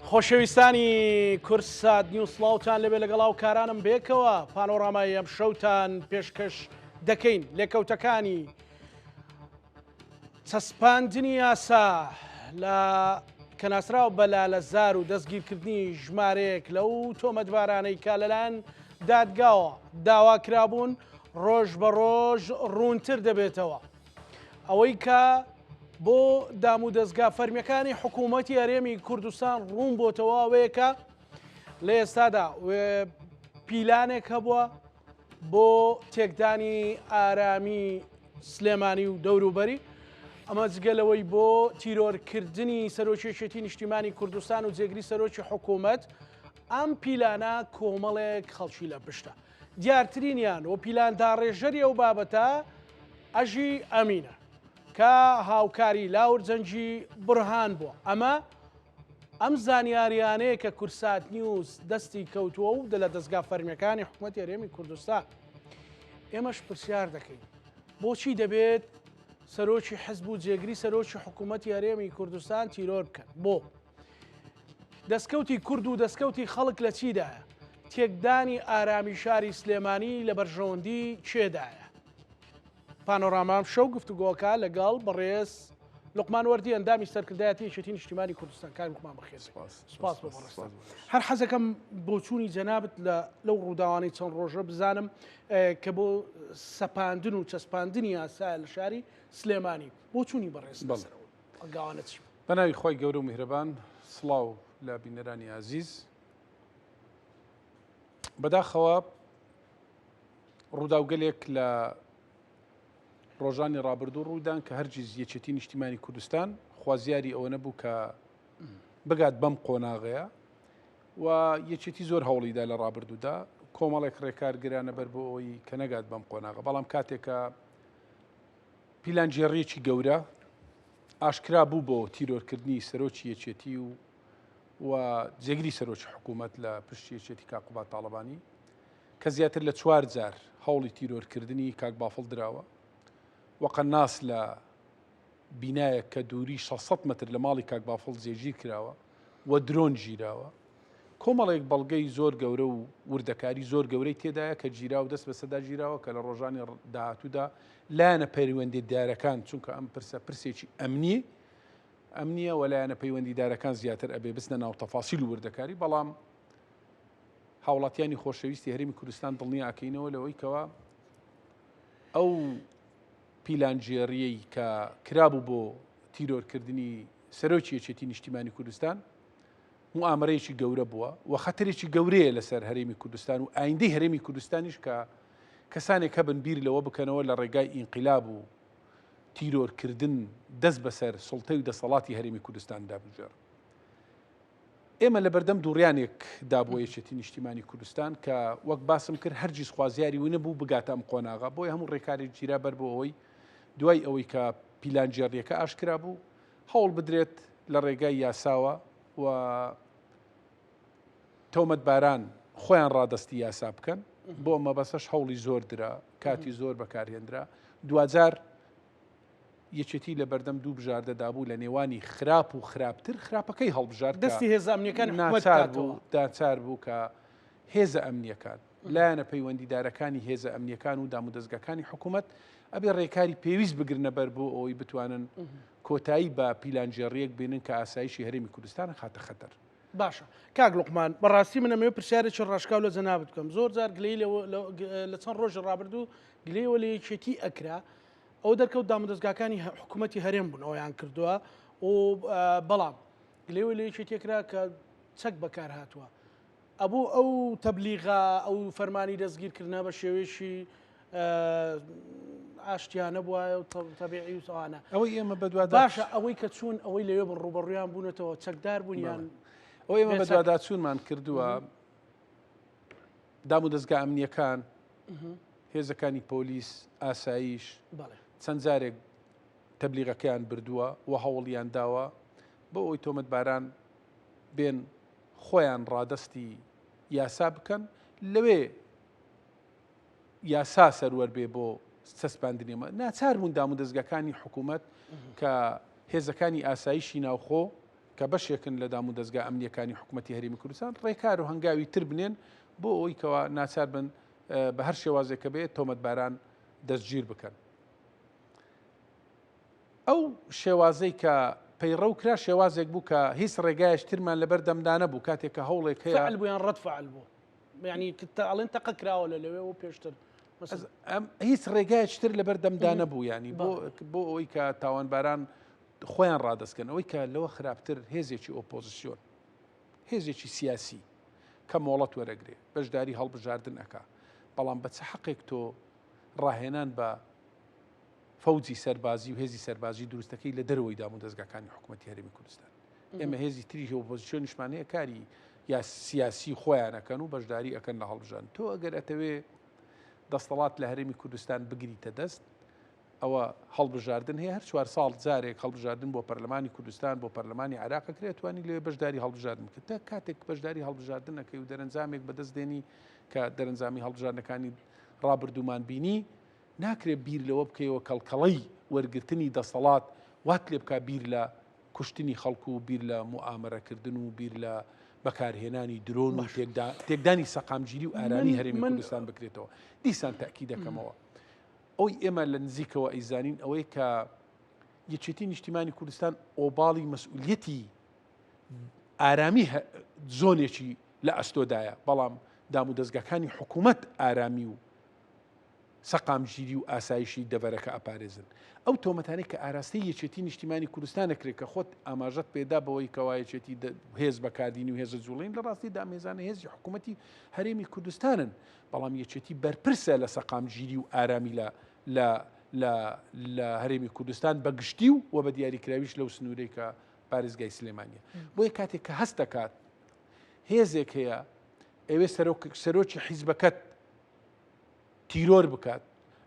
خۆشەویستانی کوردسات نیوز سڵاوتان لەبێ لەگەڵ هاوکارانم بێکەوە پانۆرامای ئەم شەوتان پێشکەش دەکەین لێکەوتەکانی چەسپاندنی یاسا لە کە ناسراوە بە لالەزار و دەستگیرکردنی ژمارەیەک لەو تۆمەتبارانەی کە لەلایەن دادگاوە داوا کرابوون ڕۆژ بە ڕۆژ ڕوونتر دەبێتەوە. ئەوەی کە بۆ دامودەزگا فەرمیەکانی حکوومەتی هەرێمی کوردستان ڕوون بۆتەوە ئەوەیە کە لە ئێستادا پیلانێک هەبووە بۆ تێکدانی ئارامی سلێمانی و دەوروبەری، ئەمە جگە لەوەی بۆ تیرۆرکردنی سەرۆکی یەکێتی نیشتیمانی کوردستان و جێگری سەرۆکی حکوومەت، ئەم پیلانە کۆمەڵێک خەڵکی لە پشتە. دیارترینیان و پیلانداڕێژەری ئەو بابەتە ئەژی ئەمینە کە هاوکاری لاور جەنگی بورهان بووە. ئەمە ئەم زانیاریانەیە کە کورسات نیوز دەستی کەوتووە و لە دەزگا فەرمیەکانی حکومەتی هەرێمی کوردستان. ئێمەش پرسیار دەکەین بۆچی دەبێت سەرۆکی حزب و جێگری سەرۆکی حکوومەتی هەرێمی کوردستان تیرۆر بکەن؟ بۆ؟ دەستکەوتی کورد و دەستکەوتی خەڵک لە چیدایە؟ تێکدانی ئارامی شاری سلێمانی لە بەرژەوەندی کێدایە؟ پانۆراما ئەمشەو گفتوگۆکە لەگەڵ بەڕێز لوقمان وەردی ئەندامی سەرکردایەتی یەکێتی نیشتیمانی کوردستان کاک لوقمان بەخێر سپاس سپاس بۆ بەڕێزتان هەر حەزەکەم بۆچوونی جەنابت لە لەو ڕووداوانەی چەند ڕۆژە بزانم کە بۆ سەپاندن و چەسپاندنی یاسا لە شاری سلێمانی بۆچوونی بەڕێز لەسەر ئەو هەنگاوانە چی بوو؟ بە ناوی خوای گەورە و میهرەبان سڵاو لە بینەرانی ئازیز بەداخەوە ڕووداوگەلێک لە ڕۆژانی ڕابردوو ڕوودان کە هەرگیز یەکێتی نیشتیمانی کوردستان خوازیاری ئەوە نەبوو کە بگات بەم قۆناغەیە و یەکێتی زۆر هەوڵیدا لە ڕابردوودا کۆمەڵێک ڕێکار گرانە بەر بۆ ئەوەی کە نەگات بەم قۆناغە بەڵام کاتێکە پیلانگێڕیەکی گەورە ئاشکرا بوو بۆ تیرۆرکردنی سەرۆکی یەکێتی و و جێگری سەرۆکی حکوومەت لە پشتی یەکێتی کاک قوباد تاڵەبانی کە زیاتر لە چوار جار هەوڵی تیرۆرکردنی کاک بافڵ دراوە و قەناس لە بینایەک کە دووری 600 مەتر لە ماڵی کاک بافڵ جێگیر کراوە و درۆن گیراوە کۆمەڵێک بەڵگەی زۆر گەورە و وردەکاری زۆر گەورەی تێدایە کە گیرا و دەست بەسەدا گیراوە کە لە ڕۆژانی داهاتوودا لایەنە پەیوەندیدارەکان چونکە ئەم پرسە پرسێکی ئەمنی ئەمنیە و لایەنە پەیوەندیدارەکان زیاتر ئەبێ بچنە ناو تەفاسیل و وردەکاری بەڵام هاوڵاتیانی خۆشەویستی هەرێمی کوردستان دڵنیا ئەکەینەوە لەوەی کەوا ئەو پیلانگێڕیەی کە کرابوو بۆ تیرۆرکردنی سەرۆکی یەکێتی نیشتیمانی کوردستان موئامەرەیەکی گەورە بووە و خەتەرێکی گەورەیە لەسەر هەرێمی کوردستان و ئایندەی هەرێمی کوردستانیش کە کەسانێک هەبن بیر لەوە بکەنەوە لە ڕێگای ئینقلاب و تیرۆرکردن دەست بەسەر سوڵتەی و دەسەڵاتی هەرێمی کوردستاندا بگێڕن. ئێمە لە بەردەم دووڕیانێک دا بۆ یەکێتی نیشتیمانی کوردستان کە وەک باسم کرد هەرگیز خوازیاری ونەبوو بگاتە ئەم قۆناغە بۆیە هەموو ڕێکارێک گیرا بەر بۆ ئەوەی دوای ئەوەی کە پیلانگێڕیەکە ئاشکرا بوو هەوڵ بدرێت لە ڕێگای یاساوە و تۆمەتباران خۆیان ڕادەستی یاسا بکەن بۆ مەبەسەش هەوڵی زۆر درا کاتی زۆر بەکارهێنرا دواجار یەکێتی لە بەردەم دوو بژاردەدا بوو لە نێوانی خراپ و خراپتر خراپەکەی هەڵبژارد دەستی هێزە ئەمنیەکانی حکومەت ناچار بوو ناچار بوو کە هێزە ئەمنیەکان لایەنە پەیوەندیدارەکانی هێزە ئەمنیەکان و دامودەزگاکانی حکوومەت ئەبێ ڕێکاری پێویست بگرنە بەر بۆ ئەوەی بتوانن کۆتایی بە پیلانگێڕیەک بێنن کە ئاسایشی هەرێمی کوردستان خاتە خەتەر. باشە کاک لوقمان بەڕاستی من ئەمەوێ پرسیارێکی ڕاشکاو لە جەنابت بکەم زۆر جار گلەیی لە چەند ڕۆژی ڕابردوو گلەیەوە لە یەکێتی ئەکرا ئەوە دەرکەوت دامودەزگاکانی حکوومەتی هەرێم بوون ئەویان کردووە و بەڵام گلەیەوە لە یەکێتی کرا کە چەک بەکار هاتووە ئەبوو ئەو تەبلیغا ئەو فەرمانی دەستگیرکردە بە شێوەیەکی ئاشتیانە بووایە و تەبیعی و ئەوانە ئەوەی ئێمە بەدواداچوون باشە ئەوەی کە چوون ئەوەی لەوێ بن ڕووبەڕوویان بوونەتەوە چەکدار بوون یان ئەوەی ئێمە بەدواداچوونمان کردووە دامودەزگا ئەمنییەکان هێزەکانی پۆلیس، ئاسایش چەند جارێک تەبلیغەکەیان بردووە و هەوڵیان داوە بۆ ئەوەی تۆمەتباران بێن خۆیان ڕادەستی یاسا بکەن لەوێ یاسا سەروەر بێ بۆ چەسپاندنی ئەمە ناچار بوون دامودەزگاکانی حکوومەت کە هێزەکانی ئاسایشی ناوخۆ. کە بەشێکن لە دام و دەزگا ئەمنیەکانی حکوومەتی هەرێمی کوردستان ڕێکار و هەنگاوی تر بنێن بۆ ئەوەی کەوا ناچار بن بە هەر شێوازێک کە بێت تۆمەتباران دەستگیر بکەن. ئەو شێوازەی کە پەیڕەو کرا شێوازێک بوو کە هیچ ڕێگایش ترمان لەبەر دەمدا نەبوو کاتێک کە هەوڵێک هەیە فعل بوو یان ڕەد فعل بوو یعنی ئەڵێن تەقە کراوە لە لەوێ و پێشتر هیچ ڕێگایش تر لەبەر دەمدا نەبوو ینی بۆ بۆ ئەوەی کە تاوانباران خۆیان ڕادەستکەن ئەوەی کە لەوە خراپتر هێزێکی ئۆپۆزیسیۆن هێزێکی سیاسی کە مۆڵەت وەرەگرێ بەشداری هەڵبژاردن ئەکا بەڵام بە چ حەقێک تۆ ڕاهێنان بە فەوجی سەربازی و هێزی سەربازی دروستەکەی لە دەرەوەی دام و دەزگاکانی حکوومەتی هەرێمی کوردستان ئێمە هێزی تری ئۆپۆزیسیۆنیشمان هەیە کاری یا سیاسی خۆیانەکەن و بەشداری ئەەکەن لە هەڵبژان تۆ ئەگەر ئەتەوێ دەستەڵات لە هەرێمی کوردستان بگریتە دەست ئەوە هەڵبژاردن هەیە هەر چوار ساڵ جارێک هەڵبژاردن بۆ پەرلەمانی کوردستان بۆ پەرلەمانی عێراق کرێت توانی لێ بەشداری هەڵبژاردن بکە تا کاتێک بەشداری هەڵبژاردن ئەەکەی و دەرەنجامێک بەدەست دێنی کە دەرەنجامی هەڵبژاردنەکانی ڕابردوومان بینی ناکرێت بیر لەوە بکەیەوە کەڵکەڵەی وەرگرتنی دەسەڵات وات لێ بکا بیر لە کوشتنی خەڵک و بیر لە موئامەرەکردن و بیر لە بەکارهێنانی درۆن و تێکدانی سەقامگیری و ئارامی هەرێمی کوردستان بکرێتەوە دیسان تاکی دەکەمەوە ئەوی ئێمە لە نزیکەوە ئەیزانین ئەوەی کە یەکێتی نیشتیمانی کوردستان ئۆباڵی مەسئولیەتی ئارامی زۆنێکی لە ئەستۆدایە بەڵام دام و دەستگاکانی حکوومەت ئارامی و سەقامگیری و ئاسایشی دەڤەرەکە ئەپارێزن. ئەو تۆمەتانەی کە ئاراستەی یەکێتی نیشتیمانی کوردستان ئەکرێت کە خۆت ئاماژەت پێدا بەوەی کەوا یەکێتی هێز بەکاردینی و هێزە جوڵین لە ڕاستی دا مێزانە هێزی حکوومەتی هەرێمی کوردستانن بەڵام یەکێتی بەرپرسە لە سەقامگیری و ئارامی لە لە لە لە هەرێمی کوردستان بە گشتی و و بە دیاریکراویش لەو سنوورەی کە پارێزگای سلێمانیە بۆیە کاتێک کە هەست دەکات هێزێک هەیە ئەوێ سەرۆک سەرۆکی حیزبەکەت تیرۆر بکات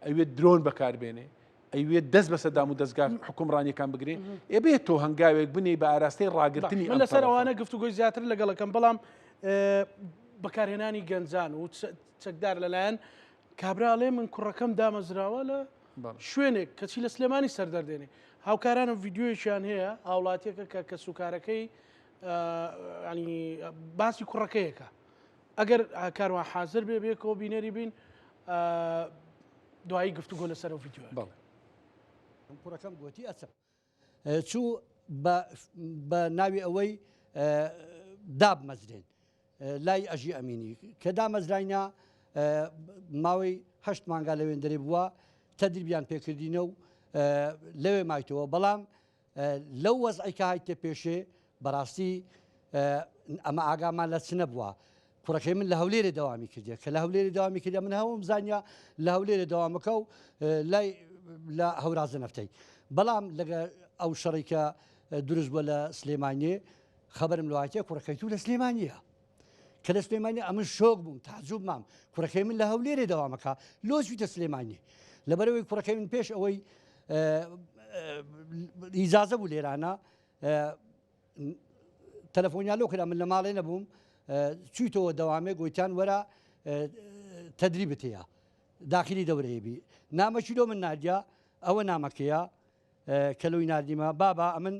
ئەوێت درۆن بەکاربێنێ ئەیوێت دەست بەسە دام و دەستگا حکومڕانیەکان بگرێ ئێبێ تۆ هەنگاوێک بنێی بە ئاراستەی ڕاگرتنی من لەسەر ئەوانە گفتوگۆی زیاتر لەگەڵەکەم بەڵام بەکارهێنانی گەنجان و چەکدار لەلایەن کابراڵێ من کوڕەکەم دامەزراوە لە شوێنێک کەچی لە سلێمانی سەر دەردێنێ هاوکارانم ڤیددیوەیەکیان هەیە هاوڵاتیەکە کە کەسوکارەکەی ینی باسی کوڕەکەیەکە ئەگەر کاروان حازر بێ بێکەوە بینەری بین دوایی گفتوگۆ لەسەر ئەو ڤیدیۆ بەڵێ. کوڕەکەم گۆتی ئەچم چوو بە ناوی ئەوەی دابمەزرێن لای ئەژی ئەمینی کە دامەزراینە ماوەی هەشت مانگا لەوێندەرێ بووە تەدریبیان پێکردینە و لەوێ مایتەوە بەڵام لەو وەزعی کە هایتە پێشێ بەڕاستی ئەمە ئاگامان لە چ نەبووە کوڕەکەی من لە هەولێرێ دەوامی کردێ کە لە هەولێری دەوامی کردە من هەوم زانیا لە هەولێرێ دەوامەکە و لای لە هەورازە نەفتەی بەڵام لەگە ئەو شەڕی کە دروست بووە لە سلێمانیێ خەبەرم لەواتێ کوڕەکەی تو لە سلێمانیە کە لە سلێمانی ئەمن شۆک بووم تاجوب مام کوڕەکەی من لە هەولێرێ دەوامەکە لۆ چویتە سلێمانی لەبەرەوەی کوڕەکەی من پێش ئەوەی ئیجازە بوو لێرانە تەلەفۆنیان لۆ کرا من لە ماڵێ نەبووم چویتەوە دەوامێ گوتیان وەرە تەدریبت هەیە داخلی دەورەیەبی نامەکی لۆ من نادیا ئەوە نامەکەیە کە لۆی ناردیمە بابا ئەمن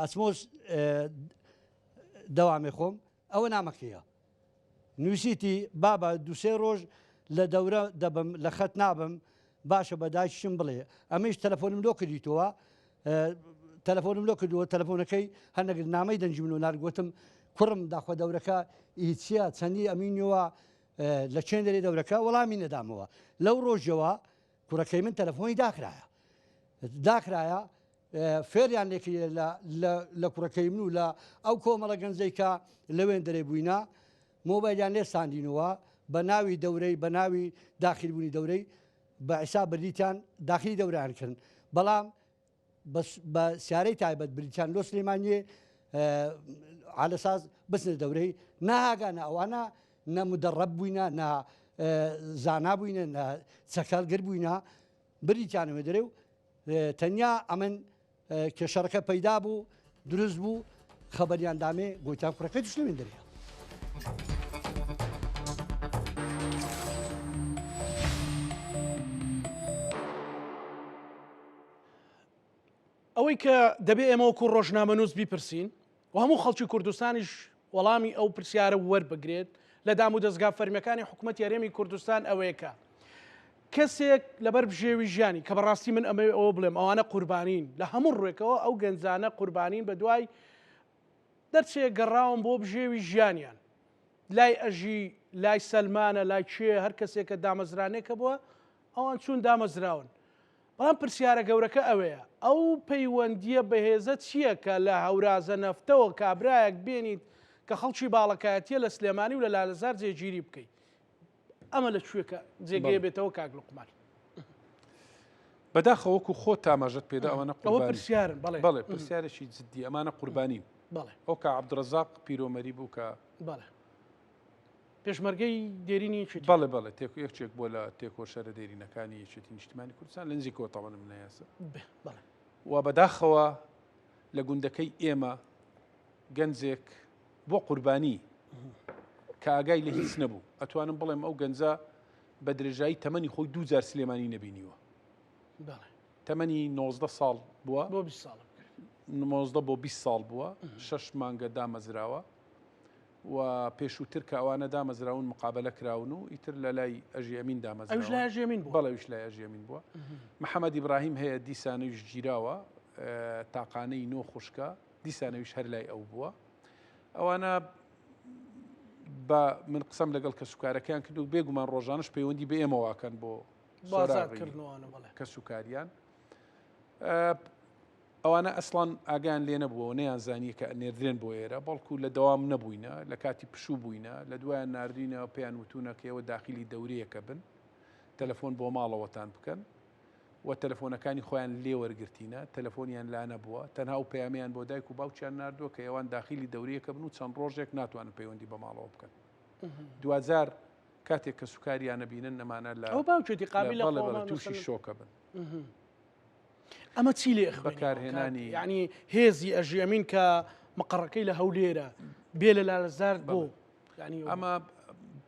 ئەسمۆس دەوامێ خۆم ئەوە نامەکەیە نووسیتی بابا دوسێ ڕۆژ لە دەورە دەبم لە خەت نابم باشە بە دایکیشم بڵێ ئەمەیش تەلەفۆنم لۆ کردیتەوە تەلەفۆنم لۆ کردووە تەلەفۆنەکەی هەنەگر نامەی دەنگی من و نارد گوتم کوڕم داخوا دەورەکە ئی چییە چەندی ئەمینەوە لە چێن دەرێ دەورەکە وەڵامی نەدامەوە لەو ڕۆژەوە کوڕەکەی من تەلەفۆنی داخرایە داخرایە فێریان لێکرێ لە کوڕەکەی من و لە ئەو کۆمەڵە گەنجەی کە لەوێن دەرێ بووینە مۆبایلیان لێ ساندینەوە بە ناوی دەورەی بە ناوی داخیلبوونی دەورەی بە عیسا بردیتان داخلی دەوران کردن بەڵام بە سیارەی تایبەت بریتیان لۆ سلێمانیێ عالەساز بچنە دەورەی ناهاگانە ئەوانە نە مدەڕەب بووینە نە زانا بووینە نە چەکەڵگر بووینە بریتیانەوە دەرێ و تەنیا ئەمن کە شەڕەکە پەیدا بوو دروست بوو خەبەریان دامێ گۆتیان کوڕەکەی توش لەوێن دەرێ. ئەوەی کە دەبێ ئێمە وەکو ڕۆژنامەنووس بیپرسین. و هەموو خەڵکی کوردستانیش وەڵامی ئەو پرسیارە وەربگرێت لە دام و دەزگا فەرمیەکانی حکوومەتی هەرێمی کوردستان ئەوەیە کە کەسێک لەبەر بژێوی ژیانی کە بەڕاستی من ئەمەوێ ئەوە بڵێم ئەوانە قوربانین لە هەموو ڕوێکەوە ئەو گەنجانە قوربانین بە دوای دەرچێ گەڕاون بۆ بژێوی ژیانیان لای ئەژی لای سەلمانە لای کێ هەر کەسێکە دامەزرانێکە بووە ئەوان چوون دامەزراون بەڵام پرسیارە گەورەکە ئەوەیە، ئەو پەیوەندییە بەهێزە چییە کە لە هەورازە نەفتەوە کابرایەک بێنیت کە خەڵکی باڵەکایەتییە لە سلێمانی و لە لالەزار جێگیری بکەی؟ ئەمە لە کوێ کە جێگەیە بێتەوە کاک لوقمان؟ بەداخەوە وەکو خۆت ئاماژەت پێدا ئەوانە ئەوە قوربانین. پرسیارن بەڵێ. بەڵێ پرسیارێکی جدی ئەمانە قوربانین. بەڵێ. ئەو کە عەبدولڕەزاق پیرۆمەری بوو کە بەڵێ. پێشمەرگەی دێرینی یەکێتی. بەڵێ بەڵێ تێک یەکێک بووە لە تێکۆشەرە دێرینەکانی یەکێتی نیشتیمانی کوردستان لە نزیکەوە تەمەنم نەیاسە. بەڵێ. و بەداخەوە لە گوندەکەی ئێمە گەنجێک بۆ قوربانی کە ئاگای لە هیچ نەبوو ئەتوانم بڵێم ئەو گەنجە بە درێژایی تەمەنی خۆی دوو جار سلێمانی نەبینیوە. تەمەنی 19 ساڵ بووە بۆ 20 ساڵ 19 بۆ 20 ساڵ بووە شەش مانگە دامەزراوە و پێشووتر کە ئەوانە دامەزراون مقابەلە کراون و ئیتر لە لای ئەژی ئەمین دامەزراون. ئەویش لای ئەژی ئەمین بووە؟ بەڵێ ئەویش لای ئەژی ئەمین بووە. محەمەد ئیبراهیم هەیە دیسانەویش گیراوە تاقانەی نۆ خوشکە دیسانەویش هەر لای ئەو بووە. ئەوانە بە من قسەم لەگەڵ کەسوکارەکەیان کرد و بێگومان ڕۆژانەش پەیوەندی بە ئێمەواکەن بۆ سۆراغی کەسوکاریان. ئەوانە ئەسڵەن ئاگایان لێ نەبووە و نەیانزانییە کە ئەنێردرێن بۆ ئێرە، بەڵکو لە دەوام نەبووینە، لە کاتی پشوو بووینە، لە دوایان ناردووینە پێیان وتوونە کە ئێوە داخیلی دەورەیەکە بن، تەلەفۆن بۆ ماڵەوەتان بکەن و تەلەفۆنەکانی خۆیان لێ وەرگرتینە، تەلەفۆنیان لا نەبووە، تەنها ئەو پەیامەیان بۆ دایک و باوکیان ناردووە کە ئێوان داخیلی دەورەیەکە بن و چەند ڕۆژێک ناتوانن پەیوەندی بە ماڵەوە بکەن. دواجار کاتێک کەسوکاریان ئەبینن ئەمانە لە ئەو باوکێتی قابیلە بەڵێ بەڵێ تووشی شۆکە بن. ئەمە چی لێ بەکارهێنانی ینی هێزی ئەژیەمین کە مقڕەکەی لە هەولێرە بێ لە لالەزار بۆ ئەمە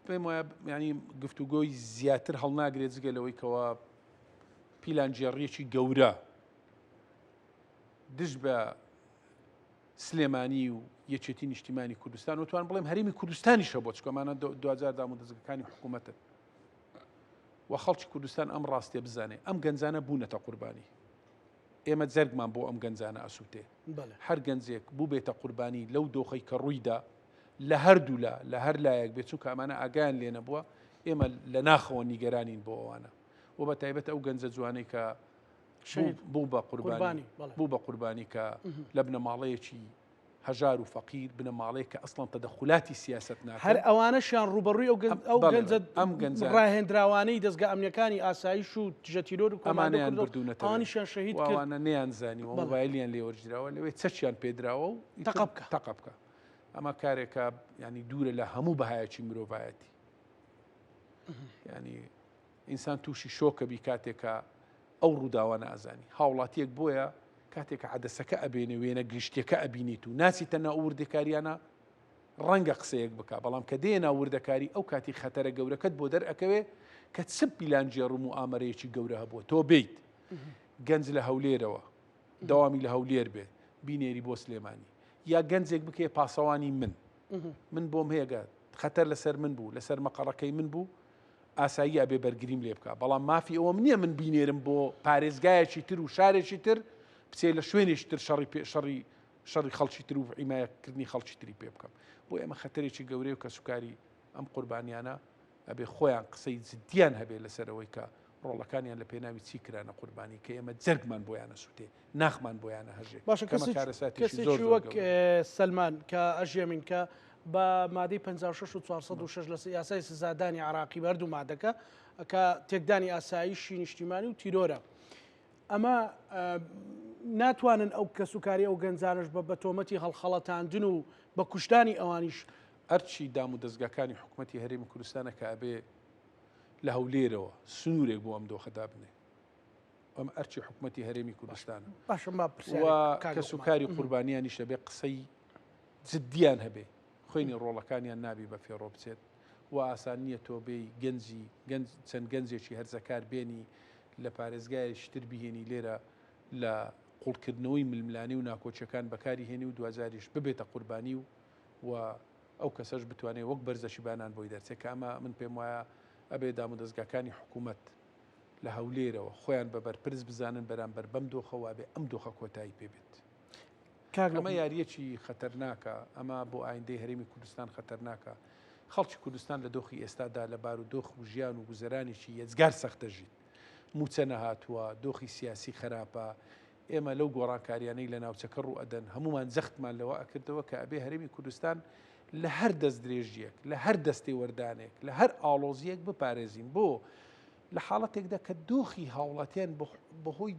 پێم وایە ینی گفتوگۆی زیاتر هەڵناگرێت جگە لەوەی کەەوە پیلانگێڕیەکی گەورە دژ بە سلێمانی و یەکێتی نیشتیمانی کوردستان و توان بڵێم هەرێمی کوردستانیشە بۆ چکەمانە دوجار دام و دەزگەکانی حکوومەتن و خەڵکی کوردستان ئەم ڕاستیە بزانێ ئەم گەنجانە بوونەتە قوربانی ئێمە جەرگمان بۆ ئەم گەنجانە ئەسووتێ هەر گەنجێک بووبێتە قوربانی لەو دۆخەی کە ڕوویدا لە هەردوولا لە هەر لایەک بێت چونکە ئەمانە ئاگایان لێ نەبووە ئێمە لە ناخەوە نیگەرانین بۆ ئەوانە و بە تایبەت ئەو گەنجە جوانەی کە بوو بە قوربانی بوو بە قوربانی کە لە بنەماڵەیەکی هەژار و فەقیر، بنەماڵەیەک کە ئەسڵەن تەدەخولاتی سیاسەت ناکەن. هەر ئەوانەشیان ڕووبەڕووی ئەو گەنج ئەو بەڵێ گەنجە بەڵێ ئەم گەنجە ڕاهێنراوانەی دەزگا ئەمنیەکانی ئاسایش و دژە تیرۆر و کۆماندۆ ئەمانەیان کردووە بردوونەتەوێ ئەوانیشیان شەهید و کرد. ئەوانە نەیانزانیوە بەڵێ. مۆبایلیان لێ وەرگیراوە لەوێ چەکیان پێدراوە و ئیتر تەقە بکە. تەقە بکە. ئەمە کارێکە یانی دوورە لە هەموو بەهایەکی مرۆڤایەتی. یانی ئینسان تووشی شۆکە بی کاتێک کە ئەو ڕووداوانە ئەزانی. هاوڵاتیەک بۆیە کاتێک کە عەدەسەکە ئەبێنێ وێنە گشتیەکە ئەبینیت و ناچیتە ناو ئەو وردەکاریانە ڕەنگە قسەیەک بکا بەڵام کە دێیە ناو وردەکاری ئەو کاتی خەتەرە گەورەکەت بۆ دەرئەکەوێ کە چ پیلانگێڕ و موئامەرەیەکی گەورە هەبووە تۆ بێیت گەنج لە هەولێرەوە دەوامی لە هەولێر بێ بینێری بۆ سلێمانی یا گەنجێک بکەیە پاسەوانی من من بۆم هەیە گە خەتەر لەسەر من بوو لەسەر مەقەڕەکەی من بوو ئاساییە ئەبێ بەرگریم لێ بکا بەڵام مافی ئەوەم نییە من بینێرم بۆ پارێزگایەکی تر و شارێکی تر بچێ لە شوێنێکی تر شەڕی پێ شەڕی شەڕی خەڵکی تر و حیمایەکردنی خەڵکی تری پێ بکەم بۆ ئێمە خەتەرێکی گەورەیە و کەسوکاری ئەم قوربانیانە ئەبێ خۆیان قسەی جدیان هەبێ لەسەر ئەوەی کە ڕۆڵەکانیان لە پێناوی چی کرانە قوربانی کە ئێمە جەرگمان بۆیان ئەسووتێ ناخمان بۆیانە هەژێ باشە کەمە کەسێکی کارەساتێکی زۆر کەسێکی زۆر وەک گەورەیە. سەلمان کە ئەژیەمین کە بە مادەی 56 و 406 لە یاسای سزادانی عراقی بە هەردوو مادەکە کە تێکدانی ئاسایشی نیشتیمانی و تیرۆرە ئەمە ناتوانن ئەو کەسوکاری ئەو گەنجانش بە بە تۆمەتی هەڵخەڵەتاندن و بە کوشتانی ئەوانیش ئەرکی دام و دەزگاکانی حکومەتی هەرێمی کوردستانە کە ئەبێ لە هەولێرەوە سنوورێک بۆ ئەم دۆخە دابنێ. ئەم ئەرکی حکومەتی هەرێمی کوردستانە. باشە با پرسیارێک و کاک کەس و لوقمان. کاری قوربانیانیش ئەبێ قسەی جدیان هەبێ. خوێنی ڕۆڵەکانیان نابی بە فێڕۆ بچێت و ئاسان نییە تۆ بێی گەنجی گەنج چەند گەنجێکی هەرزەکار بێنی لە پارێزگایەکی تر بهێنی لێرە لە. قوڵکردنەوەی ململانێ و ناکۆکیەکان بەکاری هێنی و دواجاریش ببێتە قوربانی و و ئەو کەسەش بتوانێت وەک بەرزەکی بانان بۆی دەرچێت کە ئەمە من پێم وایە ئەبێ دامودەزگاکانی حکوومەت لە هەولێرەوە خۆیان بە بەرپرس بزانن بەرامبەر بەم دۆخە وابێ ئەم دۆخە کۆتایی پێ بێت. کاک ئەمە یاریەکی خەتەرناکە ئەمە بۆ ئایندەی هەرێمی کوردستان خەتەرناکە خەڵکی کوردستان لە دۆخی ئێستادا لە بارودۆخ و ژیان و گوزەرانێکی یەجگار سەخت دەژیت مووچە نەهاتووە دۆخی سیاسی خراپە ئێمە لەو گۆڕانکاریانەی لە ناوچەکە ڕوو ئەدەن هەمومان جەختمان لەوە ئەکردەوە کە ئەبێ هەرێمی کوردستان لە هەر دەستدرێژیەک لە هەر دەستێوەردانێک لە هەر ئاڵۆزیەک بپارێزین بۆ لە حاڵەتێکدا کە دۆخی هاوڵاتیان بەهۆی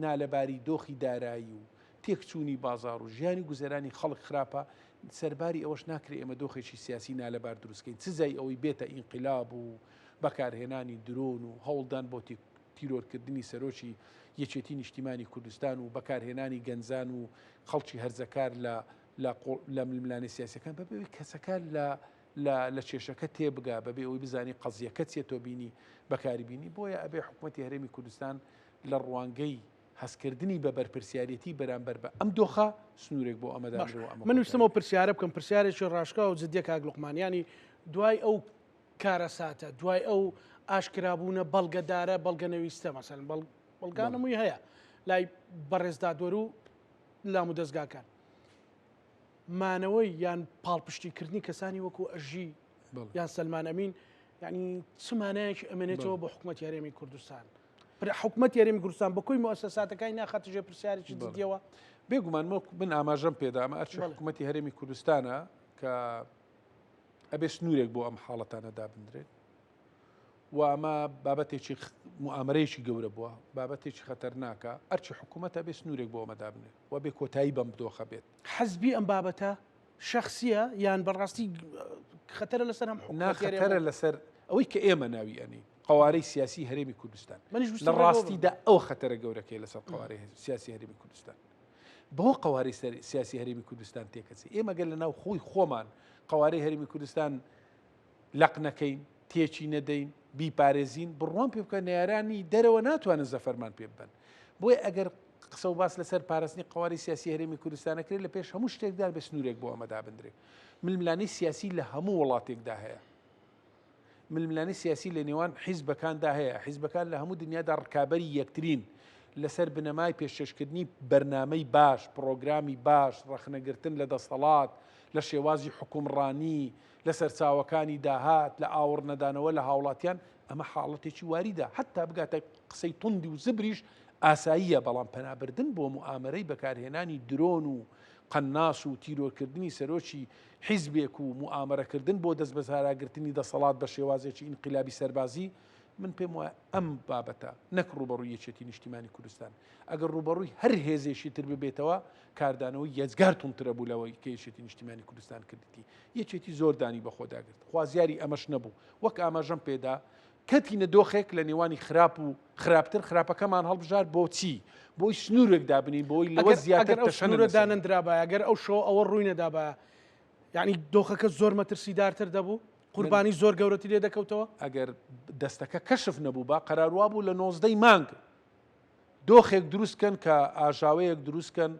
نالەباری دۆخی دارایی و تێکچوونی بازاڕ و ژیانی گوزەرانی خەڵک خراپە، سەرباری ئەوەش ناکرێ ئێمە دۆخێکی سیاسی نالەبار دروستکەین، چ جای ئەوەی بێتە ئینقلاب و بەکارهێنانی درۆن و هەوڵدان بۆ تیرۆرکردنی سەرۆکی یەکێتی نیشتیمانی کوردستان و بەکارهێنانی گەنجان و خەڵکی هەرزەکار لە لە ململانێ سیاسەکان بەبێ ئەوەی کەسەکە لە لە لە کێشەکە تێبگا بەبێ ئەوەی بزانی قەزیەکە چیە تۆ بینی بەکاری بینی بۆیە ئەبێ حکومەتی هەرێمی کوردستان لە ڕوانگەی هەستکردنی بە بەرپرسیارێتی بەرامبەر بە ئەم دۆخە سنوورێک بۆ ئەمە باش دابنێ و ئەمە من کۆتایی ویستم ئەو پرسیارە بکەم پرسیارێکی ڕاشکاو و جدیە کاک لوقمان یانی دوای ئەو کارەساتە دوای ئەو ئاشکرابوونە بەڵگەدارە بەڵگەنەویستە مەسەلەن بەڵ بەڵێ. بەڵگانەمووی هەیە لای بەڕێز دادوەر و لامودەزگاکان مانەوەی یان پاڵپشتیکردنی کەسانی وەکو ئەژی یان سەلمان ئەمین یعنی چ مانایەکی ئەمێنێتەوە بۆ حکوومەت یاریێمی کوردستان حکوومەت یاریێمی کوردستان بە کۆی موسەساتەکانی ناخاتە ژێر پرسیارێکی جدیەوە بێگومان من ئاماژەم پێدا ئەمە ئەرچ حکوومەتی هەرێمی کوردستانە کە ئەبێ سنوورێک بۆ ئەم حاڵەتانە دابدرێت و ئەمە بابەتێکی موئامەرەیەکی گەورە بووە، بابەتێکی خەتەرناکە، ئەرکی حکوومەتە بێ سنوورێک بۆ ئەمە دابنێت و بێ کۆتایی بەم دۆخە بێت. حزبی ئەم بابەتە شەخسییە یان بەڕاستی خەتەرە لەسەر هەم نا حکوومەتی هەرێم خەتەرە و لەسەر ئەوەی کە ئێمە ناوی ئەنێین قەوارەی سیاسی هەرێمی کوردستان. منیش لە ویستم ڕێگەوە بم. ڕاستیدا ئەو خەتەرە گەورەکەیە لەسەر قەوارەی سیاسی هەرێمی کوردستان. بەوە قەوارەی سیاسی هەرێمی کوردستان تێکەچێ. ئێمە گەر لە ناو خۆی خۆمان قەوارەی هەرێمی کوردستان لەق نەکەین، تێکی نەدەین، بیپارێزین، بڕوام پێ بکە نەیارانی دەرەوە ناتوانن زەفەرمان پێ ببەن. بۆیە ئەگەر قسە و باس لەسەر پاراستنی قەوارەی سیاسی هەرێمی کوردستان ئەکرێت لە پێش هەموو شتێکدا بێ سنوورێک بۆ ئەمە دابندرێت. ململانێی سیاسی لە هەموو وڵاتێکدا هەیە. ململانێی سیاسی لە نێوان حیزبەکاندا هەیە. حیزبەکان لە هەموو دنیادا ڕکابەری یەکترین لەسەر بنەمای پێشکەشکردنی بەرنامەی باش، پڕۆگرامی باش، ڕەخنەگرتن لە دەسەڵات، لە شێوازی حوکمڕانی، لە سەرچاوەکانی داهات، لە ئاوڕ نەدانەوە لە هاوڵاتیان، ئەمە حاڵەتێکی واریدە، حەتتا بگاتە قسەی توندی و زبریش ئاساییە، بەڵام پەنابردن بۆ موئامەرەی بەکارهێنانی درۆن و قەناس و تیرۆرکردنی سەرۆکی حیزبێک و موئامەرەکردن بۆ دەستبەسەراگرتنی دەسەڵات بە شێوازێکی ئینقیلابی سەربازی، من پێم وایە ئەم بابەتە نەک ڕووبەڕووی یەکێتی نیشتیمانی کوردستان، ئەگەر ڕووبەڕووی هەر هێزێکی تر ببێتەوە، کاردانەوەی یەجگار توندترە بوو لەوەی کە یەکێتی نیشتیمانی کوردستان کردیتی. یەکێتی زۆر دانی بەخۆدا گرت، خوازیاری ئەمەش نەبوو. وەک ئاماژەم پێدا، کەتینە دۆخێک لە نێوانی خراپ و خراپتر، خراپەکەمان هەڵبژارد بۆچی؟ بۆی سنوورێک دابنێین بۆی لەوە زیاتر ئەگەر ئەو تەشەنە سنوورە نەسەنێت. دانەندرابایە، ئەگەر ئەو شەوە ئەوە ڕووی نەدابایە، یانی دۆخەکە زۆر مەترسیدارتر دەبوو؟ قوربانی زۆر گەورەتری لێ دەکەوتەوە؟ ئەگەر دەستەکە کەشف نەبووبا، قەرار وابوو لە نۆزدەی مانگ دۆخێک دروست کەن کە ئاژاوەیەک دروست کەن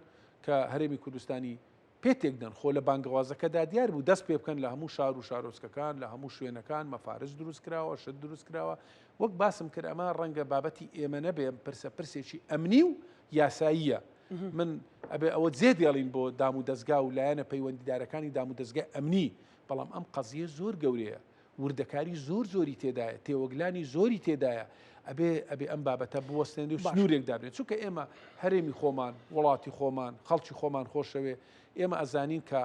کە هەرێمی کوردستانی پێ تێکدەن، خۆ لە بانگەوازەکەدا دیار بوو دەست پێ بکەن لە هەموو شار و شارۆچکەکان، لە هەموو شوێنەکان مەفارز دروست کراوە، شت دروست کراوە، وەک باسم کرد ئەمە ڕەنگە بابەتی ئێمە نەبێ، ئەم پرسە پرسێکی ئەمنی و یاساییە. من ئەبێ ئەوە جێ دێڵین بۆ دام و دەزگا و لایەنە پەیوەندیدارەکانی دام و دەزگای ئەمنی، بەڵام ئەم قەزیە زۆر گەورەیە، وردەکاری زۆر زۆری تێدایە، تێوەگلانی زۆری تێدایە، ئەبێ ئەبێ ئەم بابەتە بوەستێنرێ و سنوورێک دابنێت، چونکە ئێمە هەرێمی خۆمان، وڵاتی خۆمان، خەڵکی خۆمان خۆشەوێ، ئێمە ئەزانین کە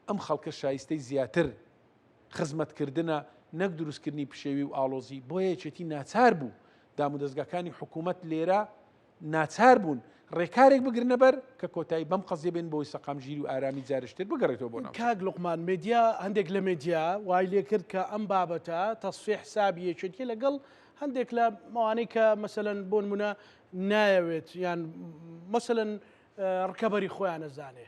ئەم خەڵکە شایستەی زیاتر خزمەتکردنە نەک دروستکردنی پشێوی و ئاڵۆزی، بۆیە یەکێتی ناچار بوو دامودەزگاکانی حکوومەت لێرە ناچار بوون ڕێکارێک بگرنە بەر کە کۆتایی بەم قەزیە بێن بۆی سەقامگیری و ئارامی جارشتر بگەڕێتەوە بۆ ناوچەکە. کاک لوقمان مێدیا هەندێک لە مێدیا وای لێکرد کە ئەم بابەتە تەسفیە حسابی یەکێتیە لەگەڵ هەندێک لە ئەوانەی کە مەسەلەن بۆ نمونە نایەوێت یان مەسەلەن ڕکەبەری خۆیان ئەزانێ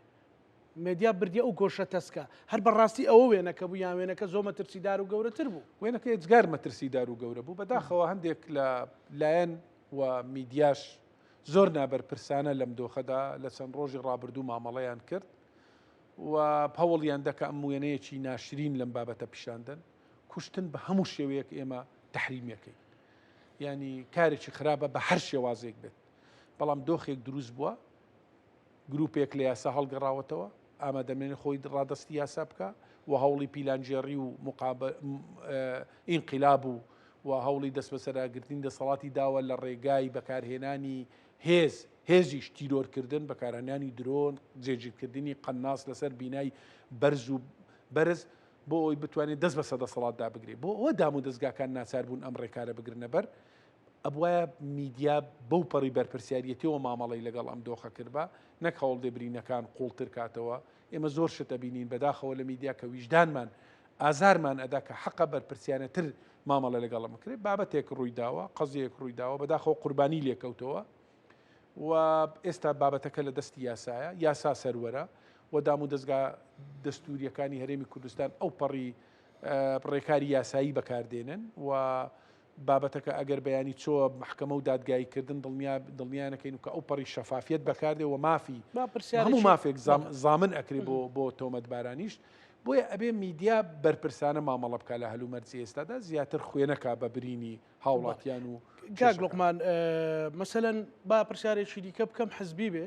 مێدیا بردیە ئەو گۆشە تەسکە هەر بەڕاستی ئەوە وێنەکە بوو یان وێنەکە زۆر مەترسیدار و گەورەتر بوو؟ وێنەکە ئێجگار مەترسیدار و گەورە بوو بەداخەوە هەندێک لە لایەن و میدیاش زۆر نابەرپرسانە لەم دۆخەدا لە چەند ڕۆژی ڕابردوو مامەڵەیان کرد و هەوڵیان دەکە ئەم وێنەیەکی ناشرین لەم بابەتە پیشاندەن. کوشتن بە هەموو شێوەیەک ئێمە تەحریمیەکەین ینی کارێکی خراپە بە هەر شێوازێک بێت بەڵام دۆخێک دروست بووە گروپێک لە یاسا هەڵگەڕاوەتەوە ئامادەمێنێ خۆی ڕادەستی یاسا بکە و هەوڵی پیلانگێڕی و ئینقلاب و و هەوڵی دەستبەسەراگرتنی دەسەڵاتی داوە لە ڕێگای بەکارهێنانی هێز هێزیش تیرۆرکردن بەکارهێنانی درۆن جێگیرکردنی قەناس لەسەر بینای بەرز و بەرز بۆ ئەوەی بتوانێت دەست بەسەر دەسەڵاتدا بگرێت بۆ ئەوە دام و دەستگاکان ناچار بوون ئەم ڕێکارە بگرنە بەر ئەبوایە میدیا بەو پەڕی بەرپرسیاریەتەوە مامەڵەی لەگەڵ ئەم دۆخە کردبا نەک هەوڵدێ برینەکان قوڵتر کاتەوە ئێمە زۆر شت ئەبینین بەداخەوە لە میدیا کە ویژدانمان ئازارمان ئەدا کە حەقە بەرپرسیانەتر مامەڵە لەگەڵ بکرێت بابەتێک ڕووی داوە قەزیەک ڕووی داوە بەداخەوە قوربانی لێکەوتەوە و ئێستا بابەتەکە لە دەستی یاسایە یاسا سەروەرە و دام و دەستگا دەستوریەکانی هەرێمی کوردستان ئەو پەڕی ڕێکاری یاسایی بەکاردێنن و بابەتەکە ئەگەر بەیانی چۆ محکمە و دادگایی کردن دڵنیا دڵنیانەکەین و کە ئەو پەڕی شەفافیت بەکاردێ و مافی هەموو مافێک زامن ئەکرێ بۆ بۆ تۆمەتبارانیش بۆیە ئەبێ میدیا بەرپرسانە مامەڵە بکە لە هەلومەرجی ئێستادا زیاتر خوێنەکە بە برینی هاوڵاتیان و کاک لوقمان مەسەلەن با پرسیارێکی دیکە بکەم حزبی بێ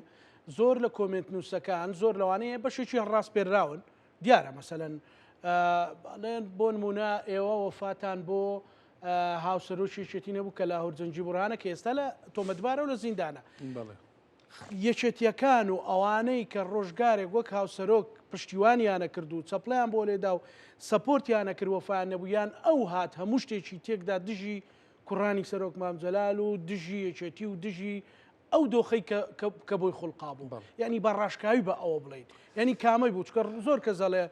زۆر لە کۆمێنت نووسەکان زۆر لەوانەیە بەشێکی ڕاستپێراون دیارە مەسەلەن ئەڵێن بۆ نمونە ئێوە وەفاتان بۆ هاوسەرۆکی یەکێتی نەبوو کە لاهور جەنگی بڕانە کە ئێستا لە تۆمەتبارە و لە زیندانە یەکێتیەکان و ئەوانەی کە ڕۆژگارێک وەک هاوسەرۆک پشتیوانیانە کرد و چەپڵیان بۆ لێدا و سەپۆرتیانە کرد وەفایان نەبوو یان ئەو هات هەموو شتێکی تێکدا دژی کوڕانی سەرۆک مام جەلال و دژی یەکێتی و دژی ئەو دۆخەی کە بۆی خوڵقا بوو یعنی بە ڕاشکاوی بە ئەوە بڵین یعنی کامەی بوو چکە زۆر کە زەڵێ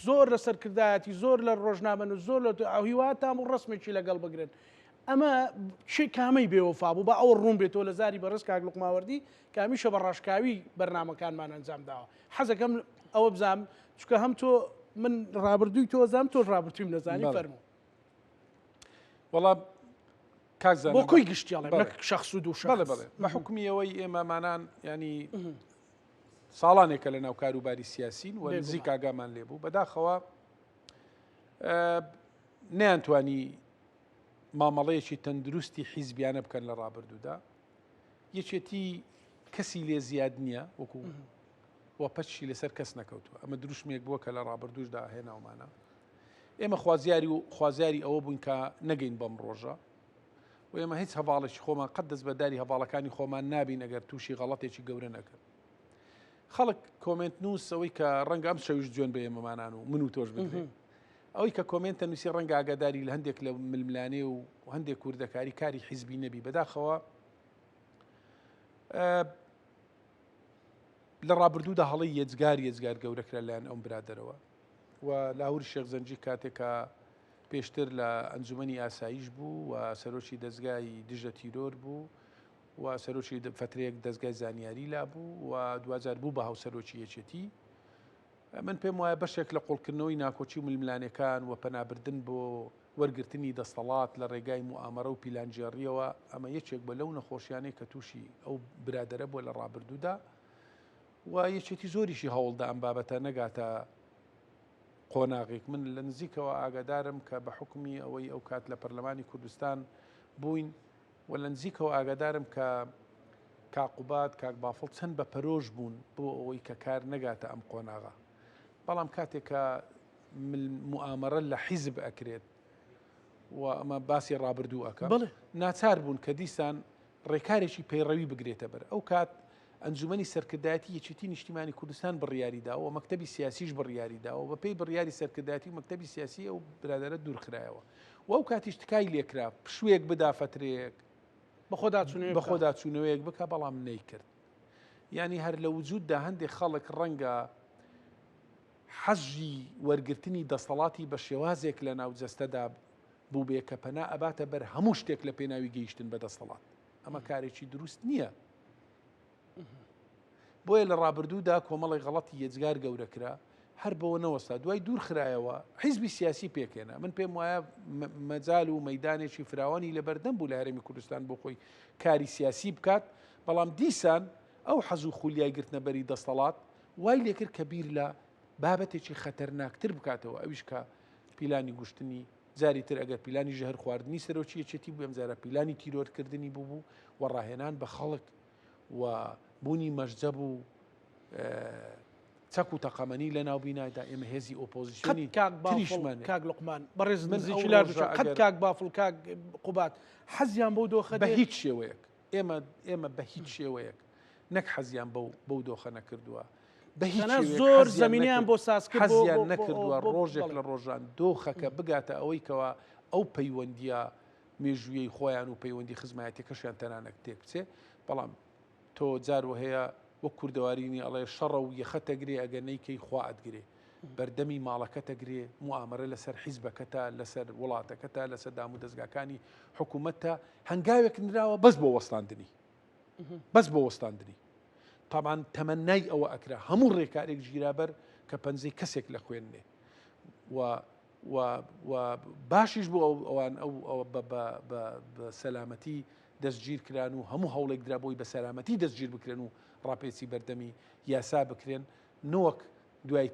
زۆر لە سەرکردایەتی زۆر لە ڕۆژنامەن و زۆر لە ئەو هیواتان و ڕسمێکی لەگەڵ بگرن ئەمە چی کامەی بێوەفا بوو با ئەوە ڕوون بێتەوە لە زاری بەڕێز کاک لوقماوەردی کە هەمیشە بە ڕاشکاوی بەرنامەکانمان ئەنجام داوە حەزەکەم ئەوە بزانم چونکە هەم تۆ من ڕابردووی تۆ زام تۆ ڕابردوویم نەزانی فەرموو وەڵا کاک زانا بۆ کۆی گشتی ئەڵێم نەک شخص و دوو شخص بەڵێ بەڵێ بە حوکمی ئەوەی ئێمەمانان ینی ساڵانێکە لە ناو کاروباری سیاسین و نزیک ئاگامان لێ بوو بەداخەوە نەیانتوانی مامەڵەیەکی تەندروستی حیزبیانە بکەن لە ڕابردوودا یەکێتی کەسی لێ زیاد نییە وەکو و پەچی لەسەر کەس نەکەوتووە ئەمە دروشمێک بووە کە لە ڕابردووشدا هێناومانە ئێمە خوازیاری و خوازیاری ئەوە بووین کە نەگەین بەم ڕۆژە و ئێمە هیچ هەواڵێکی خۆمان قەت دەستبەرداری هەواڵەکانی خۆمان نابین ئەگەر تووشی غەڵەتێکی گەورە نەکەن خەڵک کۆمێنت نووس ئەوەی کە ڕەنگە ئەم شەویش جوێن بە ئێمەمانان و من و تۆش بدرێت ئەوەی کە کۆمێنتە نووسی ڕەنگە ئاگاداری لە هەندێک لە ململانێ و هەندێک کوردەکاری کاری حیزبی نەبی بەداخەوە لە ڕابردوودا هەڵی یەجگار یەجگار گەورەکرا لایەن ئەم برادەرەوە و لاهور شێخ زەنجی کاتێک کە پێشتر لە ئەنجومەنی ئاسایش بوو و سەرۆکی دەزگای دژە تیرۆر بوو و سەرۆکی فترەیەک دەزگای زانیاری لابوو و دواجار بوو بە هاوسەرۆکی یەکێتی من پێم وایە بەشێک لە قوڵکردنەوەی ناکۆکی و ململانێکان و پەنابردن بۆ وەرگرتنی دەستەڵات لە ڕێگای موئامەرە و پیلانگێڕییەوە ئەمە یەکێک بووە لەو نەخۆشیانەی کە تووشی ئەو برادەرە بووە لە ڕابردوودا و یەکێتی زۆریشی هەوڵدا ئەم بابەتە نەگاتە قۆناغێک من لە نزیکەوە ئاگادارم کە بە حکومی ئەوەی ئەو کات لە پەرلەمانی کوردستان بووین و لە نزیکەوە ئاگادارم کە کاک قوباد، کاک بافڵ چەند بە پەرۆش بوون بۆ ئەوەی کە کار نەگاتە ئەم قۆناغە. بەڵام کاتێک کە موئامەرە لە حیزب ئەکرێت و ئەمە باسی ڕابردوو ئەکەم، ناچار بوون کە دیسان ڕێکارێکی پەیڕەوی بگرێتە بەر. ئەو کات ئەنجومەنی سەرکردایەتی یەکێتی نیشتیمانی کوردستان بڕیاری داوە و مەکتەبی سیاسیش بڕیاری داوە بە پێی بڕیاری سەرکردایەتی و مەکتەبی سیاسی ئەو برادەرە دوورخرایەوە و ئەو کاتیش تکای لێکرا پشوویەک بدا فەترەیەک بەخۆداچوونەوەیەک بکە بەڵام نەیکرد یعنی هەر لە وجوددا هەندێک خەڵک ڕەنگە حەزی وەرگرتنی دەسەڵاتی بە شێوازێک لە ناو جەستەدا بووبێ کە پەنا ئەباتە بەر هەموو شتێک لە پێناوی گەیشتن بە دەسەڵات ئەمە کارێکی دروست نییە. بۆیە لە ڕابردوودا کۆمەڵی غەڵەتی یەجگار گەورە کرا. هەر بەوە نەوەستا دوای دوور خرایەوە حیزبی سیاسی پێکهێنا من پێم وایە مەجال و مەدانێکی فراوانی لەبەردەم بوو لە هەرێمی کوردستان بۆ خۆی کاری سیاسی بکات بەڵام دیسان ئەو حەز و خولیای گرتنەبەری دەستەڵات وای لێکرد کە بیر لە بابەتێکی خەتەرناکتر بکاتەوە ئەویش کە پیلانی گوشتنی جاری تر ئەگەر پیلانی ژەهر خواردنی سەرۆکی یەکێتی بوو ئەمجارە پیلانی تیرۆرکردنی بوو و ڕاهێنان بە خەڵک و بوونی مەرجەب و چەک و تەقەمەنی لە ناو بینایدا ئێمە هێزی ئۆپۆزیسیۆنی کاک بافڵ کاک لوقمان بەڕێز نزیکی لار قەت کاک بافڵ کاک قوباد حەزیان بەو دۆخە بە هیچ شێوەیەک ئێمە ئێمە بە هیچ شێوەیەک نەک حەزیان بەو بەو دۆخە نەکردووە بە هیچ زۆر زمینیان بۆ ساز حەزیان نەکردووە ڕۆژێک لە ڕۆژان دۆخەکە بگاتە ئەوەی کەوا ئەو پەیوەندیە مێژوویەی خۆیان و پەیوەندی خزمایەتەکەشیان تەنانەت تێک بچێ بەڵام تۆ جار وهەیە وەک کوردەوارینی ئەڵێ شەڕە و یەخە تەگرێ ئەگەر نەیکەی خوا ئەتگرێ بەردەمی ماڵەکەت ئەگرێ موئامەرە لەسەر حیزبەکەتە لەسەر وڵاتەکەتە لەسەر دام و دەزگاکانی حکوومەتە هەنگاوێک نراوە بەس بۆ وەستاندنی بەس بۆ وەستاندنی تامان تەمەنای ئەوە ئەکرا هەموو ڕێکارێک گیرابەر کە پەنجەی کەسێک لە خوێنێ و و و باشیش بۆ ئەوان ئەو بە سەلامەتی دەستگیر کران و هەموو هەوڵێک درا بۆی بە سەلامەتی دەستگیر بکرێن و ڕاپێچی بەردەمی یاسا بکرێن نەوەک دوای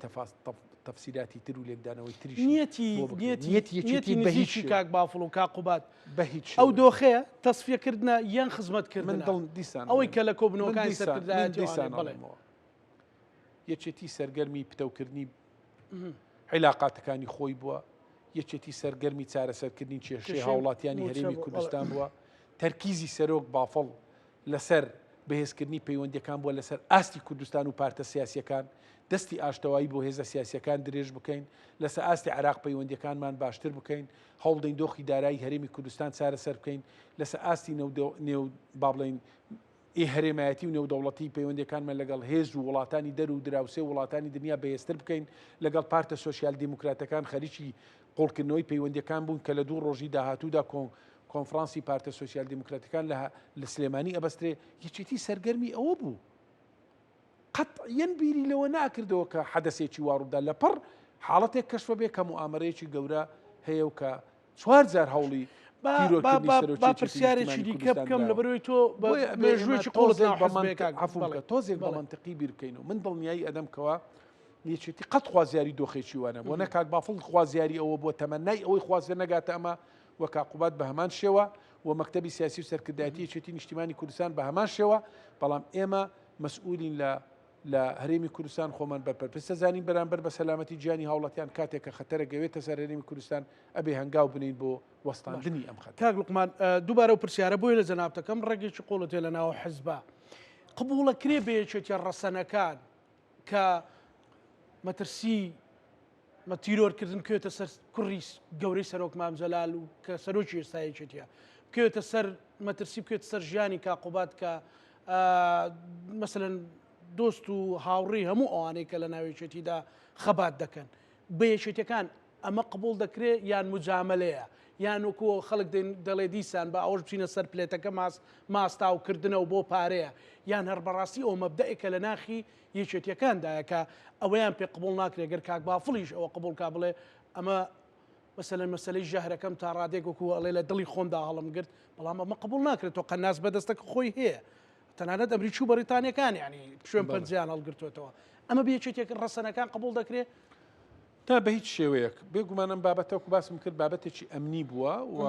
تەفسیراتی تر و لێکدانەوەی تریش نیەتی نیەتی یەکێتی بە هیچ کاک بافڵ و کاک قوباد بە هیچ ئەو دۆخەیە تەسفیەکردنە یان خزمەتکردنە من دڵ دیسان ئەوەی کە لە کۆبوونەوەکانی سەرکردایەتی دیسان بەڵێ یەکێتی سەرگەرمی پتەوکردنی عیلاقاتەکانی خۆی بووە، یەکێتی سەرگەرمی چارەسەرکردنی کێشەی هاوڵاتیانی هەرێمی کوردستان بووە، تەرکیزی سەرۆک بافڵ لەسەر بەهێزکردنی پەیوەندیەکان بووە لەسەر ئاستی کوردستان و پارتە سیاسیەکان، دەستی ئاشتەوایی بۆ هێزە سیاسیەکان درێژ بکەین، لەسەر ئاستی عێراق پەیوەندیەکانمان باشتر بکەین، هەوڵدەین دۆخی دارایی هەرێمی کوردستان چارەسەر بکەین، لەسەر ئاستی نێو با بڵێین ی هەرێمایەتی و نێودەوڵەتی پەیوەندیەکانمان لەگەڵ هێز و وڵاتانی دەر و دراوسێ و وڵاتانی دنیا بەهێزتر بکەین، لەگەڵ پارتە سۆسیال دیموکراتەکان خەریکی قوڵکردنەوەی پەیوەندیەکان بوون کە لە دوو ڕۆژی داهاتوودا کۆنفرانسی پارتە سۆسیال دیموکراتەکان لە سلێمانی ئەبەسترێ، یەکێتی سەرگەرمی ئەوە بوو. قەتعیەن بیری لەوە ناکردەوە کە حەدەسێکی وا ڕووبدا لەپڕ حاڵەتێک کەشفە بێ کە موئامەرەیەکی گەورە هەیە و کە چوار جار هەوڵی تیرۆرکردنی سەرۆکی با پرسیارێکی دیکە بکەم لەبەرەوەی تۆ مێژوویەکی قوڵت ناو حزبێ کاک عەفوو بکە تۆزێک بە مەنتقی بیر بکەینەوە من دڵنیایی ئەدەم کەوا یەکێتی قەت خوازیاری دۆخێکی وا نەبووە نە کاک بافڵ خوازیاری ئەوە بووە تەمەنای ئەوەی خوازیە نەگاتە ئەمە و کاک قوباد بە هەمان شێوە و مەکتەبی سیاسی و سەرکردایەتی یەکێتی نیشتیمانی کوردستان بە هەمان شێوە بەڵام ئێمە مەسئولین لە لە هەرێمی کوردستان خۆمان بەرپرس دەزانین بەرامبەر بە سەلامەتی گیانی هاوڵاتیان کاتێک کە خەتەرە گەوێتە سەر هەرێمی کوردستان ئەبێ هەنگاو بنێین بۆ وەستاندنی ئەم خەتەرە. کاک لوقمان دووبارە ئەو پرسیارە بۆیە لە جەنابت دەکەم ڕەگێکی قوڵت هەیە لە ناو حزبا قبوڵەکرێ بە یەکێتیە ڕەسەنەکان کە مەترسی مە تیرۆرکردن بکەوێتە سەر کوڕی گەورەی سەرۆک مام جەلال و کە سەرۆکی ئێستا یەکێتیە بکەوێتە سەر مەترسی بکەوێتە سەر ژیانی کاقوبات کە مەسەلەن دۆست و هاوڕێی هەموو ئەوانەی کە لە ناو یەکێتیدا خەبات دەکەن بە یەکێتیەکان ئەمە قبوڵ دەکرێت یان مجاملەیە یان وەکو خەڵک دەڵێ دیسان بە ئەوەش بچینە سەر پلێتەکە ماس ماستاوکردنە و بۆ پارەیە یان هەر بەڕاستی ئەو مەبدەئێکە لە ناخی یەکێتیەکاندایە کە ئەوەیان پێ قبوڵ ناکرێت گەر کاک بافڵیش ئەوە قبوڵ کا بڵێ ئەمە مەسەلەن مەسەلەی ژەهرەکەم تا ڕادێک وەکو ئەڵێ لە دڵی خۆمدا هەڵم گرت بەڵام ئەمە قبوڵ ناکرێت تۆ قەناس بەدەستەکە خۆی هەیە تەنانەت ئەمریکی و بەریتانیەکان یعنی شوێن پەنجیان هەڵگرتوێتەوە ئەمە بە یەکێتێک ڕەسەنەکان قبوڵ دەکرێت تا بە هیچ شێوەیەک. بێگومان ئەم بابەتە وەکو باسم کرد بابەتێکی ئەمنی بووە و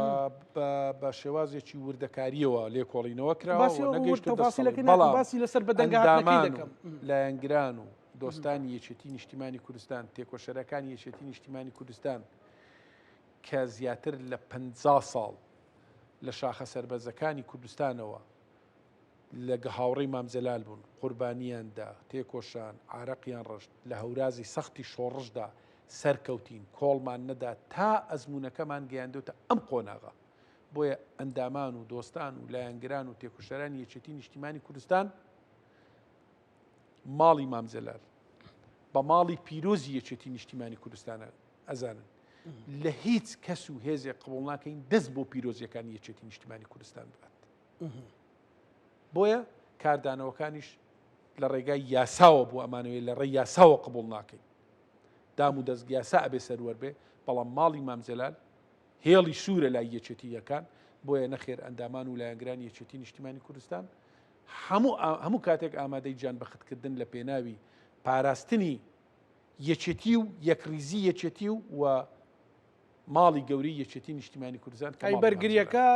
بە شێوازێکی وردەکارییەوە لێکۆڵینەوە کراوە و نەگەیشتە دەستەڵەک. بەڵام باسی لەسەر بەدەنگهاتنەکەی ئەندامان و دەکەم. لایەنگران و دۆستانی یەکێتی نیشتیمانی کوردستان، تێکۆشەرەکانی یەکێتی نیشتیمانی کوردستان کە زیاتر لە 50 ساڵ لە شاخە سەربەرزەکانی کوردستانەوە لە گە هاوڕێی مام جەلال بوون، قوربانییان دا، تێکۆشان، عارەقیان ڕشت، لە هەورازی سەختی شۆڕشدا سەرکەوتین، کۆڵمان نەدا تا ئەزموونەکەمان گەیاندۆتە ئەم قۆناغە. بۆیە ئەندامان و دۆستان و لایەنگران و تێکۆشەرانی یەکێتی نیشتیمانی کوردستان ماڵی مام جەلال بە ماڵی پیرۆزی یەکێتی نیشتیمانی کوردستان ئەزانن. لە هیچ کەس و هێزێک قبوڵ ناکەین دەست بۆ پیرۆزیەکانی یەکێتی نیشتیمانی کوردستان ببات. بۆیە کاردانەوەکانیش لە ڕێگای یاساوە بوو ئەمانەوەی لە ڕێی یاساوە قبول ناکەین. دام و دەست یاسا ئەبێ سەروەر بێ، بەڵام ماڵی مام جەلال هێڵی سوورە لای یەکێتی یەکان، بۆیە نەخێر ئەندامان و لایەنگرانی یەکێتی نیشتیمانی کوردستان هەموو هەموو کاتێک ئامادەی گیان بەختکردن لە پێناوی پاراستنی یەکێتی و یەکڕیزی یەکێتی و و ماڵی گەورەی یەکێتی نیشتیمانی کوردستان کە ئەی ماڵی مام جەلال. بەرگریەکە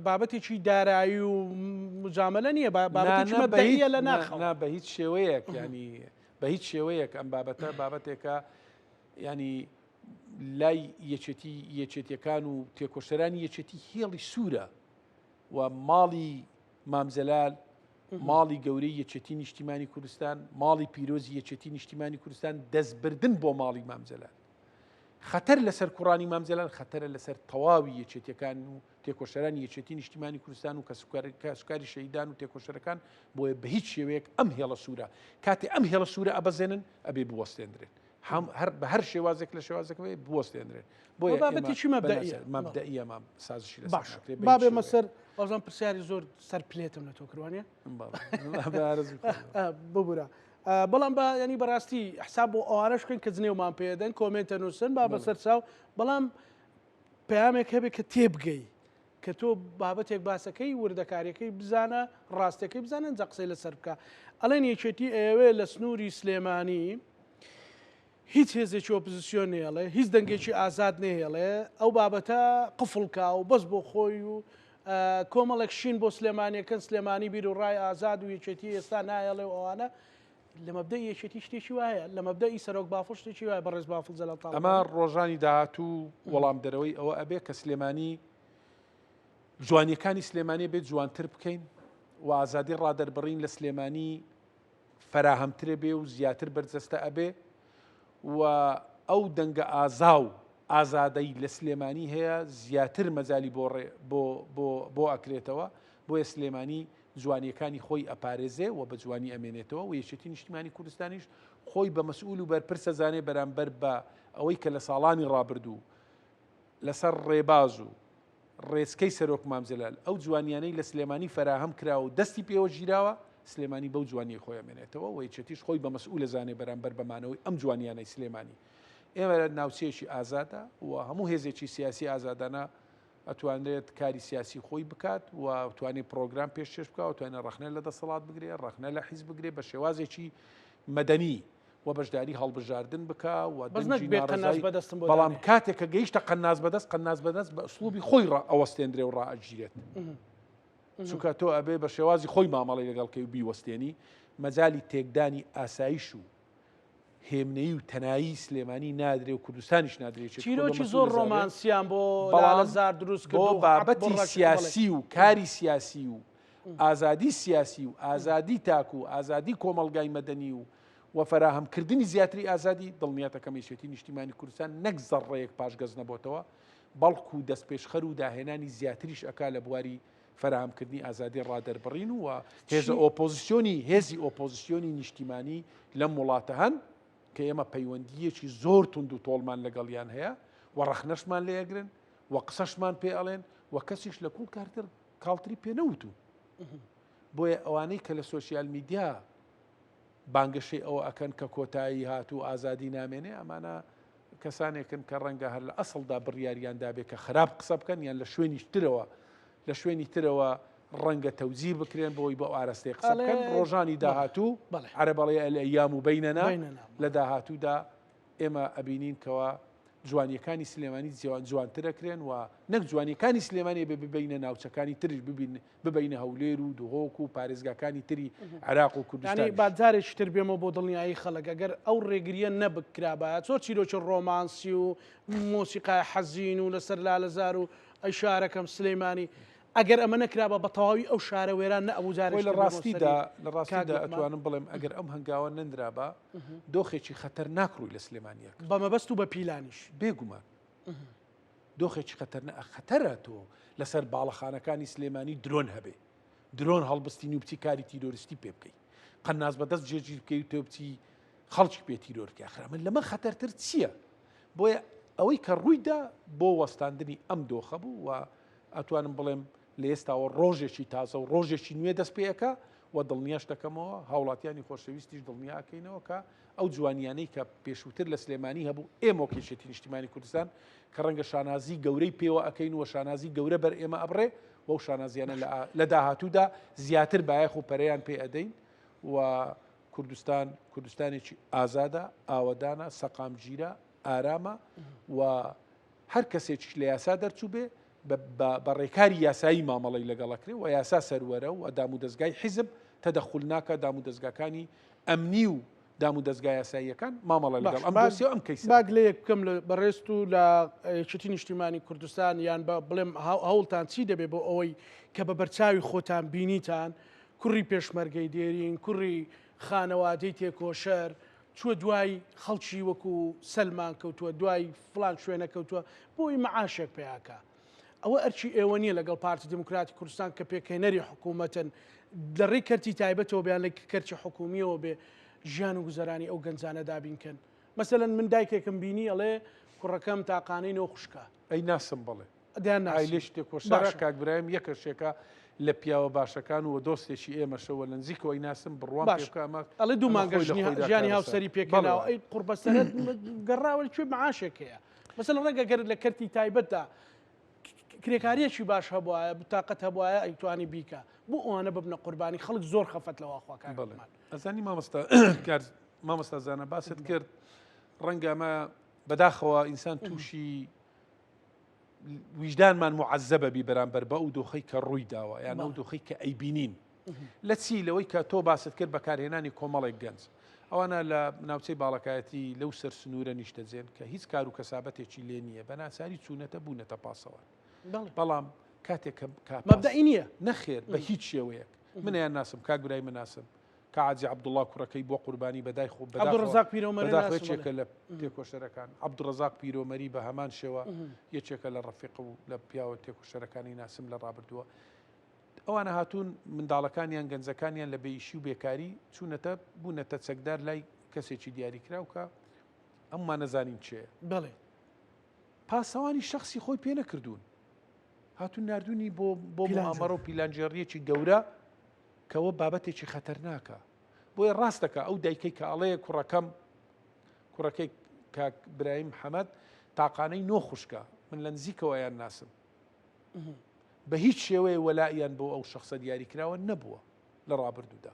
بابەتێکی دارایی و مجاملە نییە نا بابەتێکی نا بە مەبدەئیە هیچ لە نا ناخەوە. نا بە هیچ شێوەیەک یانی بە هیچ شێوەیەک ئەم بابەتە بابەتێکە ینی لای یەکێتی یەکێتیەکان و تێکۆشەرانی یەکێتی هێڵی سوورە و ماڵی مامزەلال ماڵی گەورەی یەکێتی نیشتیمانی کوردستان ماڵی پیرۆزی یەکێتی نیشتیمانی کوردستان دەستبردن بۆ ماڵی مامزەلال خەتەر لەسەر کوڕانی مام جەلال خەتەرە لەسەر تەواوی یەکێتیەکان و تێکۆشەرانی یەکێتی نیشتیمانی کوردستان و کەسوکاری شەهیدان و تێکۆشەرەکان بۆیە بە هیچ شێوەیەک ئەم هێڵە سوورە کاتێ ئەم هێڵە سوورە ئەبەزێنن ئەبێ بوەستێندرێن هەم هەر بە هەر شێوازێک لە شێوازێک بێ بوەستێندرێن بۆیە بابەتێکی مەبدەئیە مەبدەئیە مام سازشی لەسەر باش ناکرێ بە با هیچ بێمە شێوەیەک. سەر بازم پرسیاری زۆر سەر پلێتم لە تۆ کروانە بەڵێ. بە ئارەزوو کردم. ببورە بەڵام بە ینی بەڕاستی حساب بۆ ئەوانەش بکەن کە جنێومان پێدەن کۆمێنتە نووسن با بەسەر چاو بەڵام پەیامێک هەبێ کە تێبگەی کە تۆ بابەتێک باسەکەی وردەکاریەکەی بزانە ڕاستەکەی بزانە جا قسەی لەسەر بکە ئەڵێن یەکێتی ئەیەوێ لە سنووری سلێمانی هیچ هێزێکی ئۆپزسیۆن نێڵێ هیچ دەنگێکی ئازاد نهێڵێ ئەو بابەتە قفڵکا و بەس بۆ خۆی و کۆمەڵێک شین بۆ سلێمانیەکەن سلێمانی بیر و ڕای ئازاد و یەکێتی ئێستا نایەڵێ و ئەوانە لە مەبدەئی یەکێتی شتێکی وایە لە مەبدەئی سەرۆک بافڵ شتێکی وایە بەڕێز بافڵ جەلال ئەمە تاڵەبانی. ڕۆژانی داهاتوو وەڵامدەرەوەی ئەوە ئەبێ کە سلێمانی جوانیەکانی سلێمانی بێت جوانتر بکەین و ئازادی ڕادەربڕین لە سلێمانی فەراهەمترە بێ و زیاتر بەرجەستە ئەبێ و ئەو دەنگە ئازا و ئازادەی لە سلێمانی هەیە زیاتر مەجالی بۆ بۆ بۆ بۆ ئەکرێتەوە بۆیە سلێمانی جوانیەکانی خۆی ئەپارێزێ و بە جوانی ئەمێنێتەوە و یەکێتی نیشتیمانی کوردستانیش خۆی بە مەسئول و بەرپرسە زانێ بەرامبەر بە ئەوەی کە لە ساڵانی ڕابردوو لەسەر ڕێباز و ڕێچکەی سەرۆک مام جەلال، ئەو جوانیانەی لە سلێمانی فەراهەم کراوە و دەستی پێوە گیراوە، سلێمانی بەو جوانیەی خۆی ئەمێنێتەوە و یەکێتیش خۆی بە مەسئول ئەزانێ بەرامبەر بە مانەوەی ئەم جوانیانەی سلێمانی. ئێمە ناوچەیەکی ئازادە و هەموو هێزێکی سیاسی ئازادانە ئەتوانرێت کاری سیاسی خۆی بکات و توانێت پرۆگرام پێشکێش بکات و توانێت ڕەخنە لە دەسەڵات بگرێ، ڕەخنە لە حیزب بگرێ بە شێوازێکی مەدەنی. و بەشداری هەڵبژاردن بکا و بەس نەک دەنگی بێ قەناس ناڕەزای بەدەستم بۆ بەڵام دانێ. کاتێک کە گەیشتە قەناس بەدەست قەناس بەدەست بە ئسلوبی خۆی ڕا ئەوەستێندرێ و ڕائەگیرێت چونکە تۆ ئەبێ بە شێوازی خۆی مامەڵەی لەگەڵ کەی و بیوەستێنی مەجالی تێکدانی ئاسایش و هێمنەیی و تەنایی سلێمانی نادرێ و کوردستانیش نادرێ یەکێتی خۆی بە چیرۆکی مەسئول زۆر ئەزانێ ڕۆمانسیان بۆ بەڵام لالەزار دروست کرد بۆ و حەق بۆ بابەتی ڕەش بەڵێ. سیاسی و کاری سیاسی و ئازادی سیاسی و ئازادی تاک و ئازادی کۆمەڵگای مەدەنی و و فەراهەم کردنی زیاتری ئازادی، دڵنیاتەکەم یەکێتی نیشتیمانی کوردستان نەک زەڕڕەیەک پاشگەز نەبۆتەوە، بەڵکو دەستپێشخەر و داهێنانی زیاتریش ئەکا لە بواری فەراهەم کردنی ئازادی ڕادەربڕین و هێزە ئۆپۆزیسیۆنی هێزی ئۆپۆزیسیۆنی نیشتیمانی لەم وڵاتە هەن کە ئێمە پەیوەندییەکی زۆر توند و تۆڵمان لەگەڵیان هەیە و ڕەخنەشمان لێ ئەگرن و قسەشمان پێ ئەڵێن و کەسیش لە کوڵ کارتر کاڵتری پێ نەوتوون. بۆیە ئەوانەی کە لە سۆسیال میدیا بانگەشەی ئەوە ئەکەن کە کۆتایی هات و ئازادی نامێنێ، ئەمانە کەسانێکن کە ڕەنگە هەر لە ئەسڵدا بڕیاریان دابێ کە خراپ قسە بکەن یان لە شوێنی ترەوە لە شوێنی ترەوە ڕەنگە تەوجیه بکرێن بۆی بەو ئاراستەیە قسە بکەن. ڕۆژانی داهاتوو عەرەب ئەڵێ الایام بیننا لە داهاتوودا ئێمە ئەبینین کەوا جوانیەکانی سلێمانی جوانتر ئەکرێن و نەک جوانیەکانی سلێمانی بێ ببینە ناوچەکانی تریش ببین ببینە هەولێر و دهۆک و پارێزگاکانی تری عێراق و یانی کوردستانیش. با جارێکی تر بێمەوە بۆ دڵنیایی خەڵک ئەگەر ئەو ڕێگرییە نەبکرابایە زۆر چیرۆکی ڕۆمانسی و مۆسیقای حەزین و لەسەر لالەزار و ئەی شارەکەم سلێمانی ئەگەر ئەمە نەکرابا بە تەواوی ئەو شارە وێران نەئەبوو خۆی جارێکی لە تر بێمەوە سەری ڕاستیدا لە کاک ڕاستیدا لوقمان. ئەتوانم بڵێم ئەگەر ئەم هەنگاوە نەنرابا دۆخێکی خەتەرناک ڕووی لە سلێمانی ئەکرد. بە مەبەست و بە پیلانیش. بێگومان. دۆخێکی خەتەرنا خەتەرە تۆ لەسەر باڵەخانەکانی سلێمانی درۆن هەبێ درۆن هەڵبستین و بچی کاری تیرۆریستی پێ بکەی قەناس بەدەست جێگیر بکەی و تۆ بچی خەڵکی پێ تیرۆر بکەی ئاخر ئەمە لەمە خەتەرتر چییە بۆیە ئەوەی کە ڕوویدا بۆ وەستاندنی ئەم دۆخە بوو و ئەتوانم بڵێم لە ئێستاوە ڕۆژێکی تازە و ڕۆژێکی نوێ دەست پێ ئەکا و دڵنیاش دەکەمەوە هاوڵاتیانی خۆشەویستیش دڵنیا ئەکەینەوە کە ئەو جوانیانەی کە پێشووتر لە سلێمانی هەبوو ئێمە وەک یەکێتی نیشتیمانی کوردستان کە ڕەنگە شانازی گەورەی پێوە ئەکەین و شانازی گەورە بەر ئێمە ئەبڕێ و ئەو شانازیانە لە داهاتوودا زیاتر بایەخ و پەرەیان پێ ئەدەین و کوردستان کوردستانێکی ئازادە، ئاوەدانە، سەقامگیرە، ئارامە و هەر کەسێکیش لە یاسا دەرچووبێ بە ڕێکاری یاسایی مامەڵەی لەگەڵ ئەکرێ و یاسا سەروەرە و دامودەزگای حیزب تەدەخول ناکا، دامودەزگاکانی ئەمنی و دامودەزگا یاساییەکان مامەڵە لەگەڵ ئەم دۆسیە و ئەم کەیسە. با گلەیەک بکەم لە بەڕێزت و لە یەکێتی نیشتیمانی کوردستان یان بە بڵێم هەوڵتان چی دەبێ بۆ ئەوەی کە بە بەرچاوی خۆتان بینیتان کوڕی پێشمەرگەی دێرین، کوڕی خانەوادەی تێکۆشەر، چووە دوای خەڵکی وەکو سەلمان کەوتووە، دوای فڵان شوێنە کەوتووە، بۆ ئەوەی مەعاشێک پەیا کا. ئەوە ئەرکی ئێوە نییە لەگەڵ پارتی دیموکراتی کوردستان کە پێکهێنەری حکوومەتن، لە ڕێی کەرتی تایبەتەوە بێ یان لە کەرتی حکوومییەوە بێ، ژیان و گوزەرانی ئەو گەنجانە دابین کەن. مەسەلەن من دایکێکم بینی ئەڵێ کوڕەکەم تاقانەی نۆ خوشکە. ئەی ناسم بەڵێ. دەیان ناسی. ئایلێش تێکۆشەرە باشە. کاک برایم یەکەشێکە لە پیاوە باشەکان و دۆستێکی ئێمەشە و لە نزیکەوە ئەیناسم بڕوام پێ باشە بکە ئەمە ئەڵێ دوو ئەمە مانگە خۆی لە ژنی خۆیدا ژیانی کارەساتە هاوسەری بەڵێ پێکهێناوە وایە. ئەی قوڕبەسەرت گەڕاوە کوێ معاشێک هەیە مەسەلەن ڕەنگە گەر لە کەرتی تایبەتدا کرێکاریەکی باش هەبوایە تاقەت هەبوایە ئەیتوانی بیکا بۆ ئەوانە ببنە قوربانی خەڵک زۆر خەفەت لەوە خوا کاک بەڵێ عوسمان. ئەزانی مامۆستا کار مامۆستا زانا باست کرد ڕەنگە ئەمە بەداخەوە ئینسان تووشی ویژدانمان موعەزەبە بی بەرامبەر بە ئەو دۆخەی کە ڕووی داوە یان ئەو دۆخەی کە ئەیبینین لە چی لەوەی کە تۆ باست کرد بەکارهێنانی کۆمەڵێک گەنج ئەوانە لە ناوچەی باڵەکایەتی لەو سەر سنوورە نیشتەجێن کە هیچ کار و کەسابەتێکی لێ نییە بە ناچاری چوونەتە بوونەتە پاسەوان بەڵام کاتێک کە مەبدەئی نییە نەخێر بە هیچ شێوەیەک منیان ناسم کاک برای مناسم کە حاجی عەبدوڵڵا کوڕەکەی بووە قوربانی بە دای خۆ عەبدولڕەزاق پیرۆمەری بەداخەوە ناسم یەکێکە بەڵێ. لە تێکۆشەرەکان عەبدولڕەزاق پیرۆمەری بە هەمان شێوە یەکێکە لە ڕەفیق و لە پیاوە تێکۆشەرەکانی ناسم لە ڕابردووە ئەوانە هاتوون منداڵەکانیان گەنجەکانیان لە بێئیشی و بێکاری چوونەتە بوونەتە چەکدار لای کەسێکی دیاریکراو کە هەموومان نەزانین کێیە. بەڵێ. پاسەوانی شەخسی خۆی پێ نەکردوون هاتوون ناردوونی بۆ بۆ پیلانگێڕ. موئامەرە و پیلانگێڕییەکی گەورە کەوە بابەتێکی خەتەرناکە بۆیە ڕاست دەکا ئەو دایکەی کە ئەڵێ کوڕەکەم کوڕەکەی کاک برایم حەمەد تاقانەی نۆ خوشکە من لە نزیکەوە یان ناسم بە هیچ شێوەیە وەلایان بۆ ئەو شخصە دیاریکراوە نەبووە لە ڕابردوودا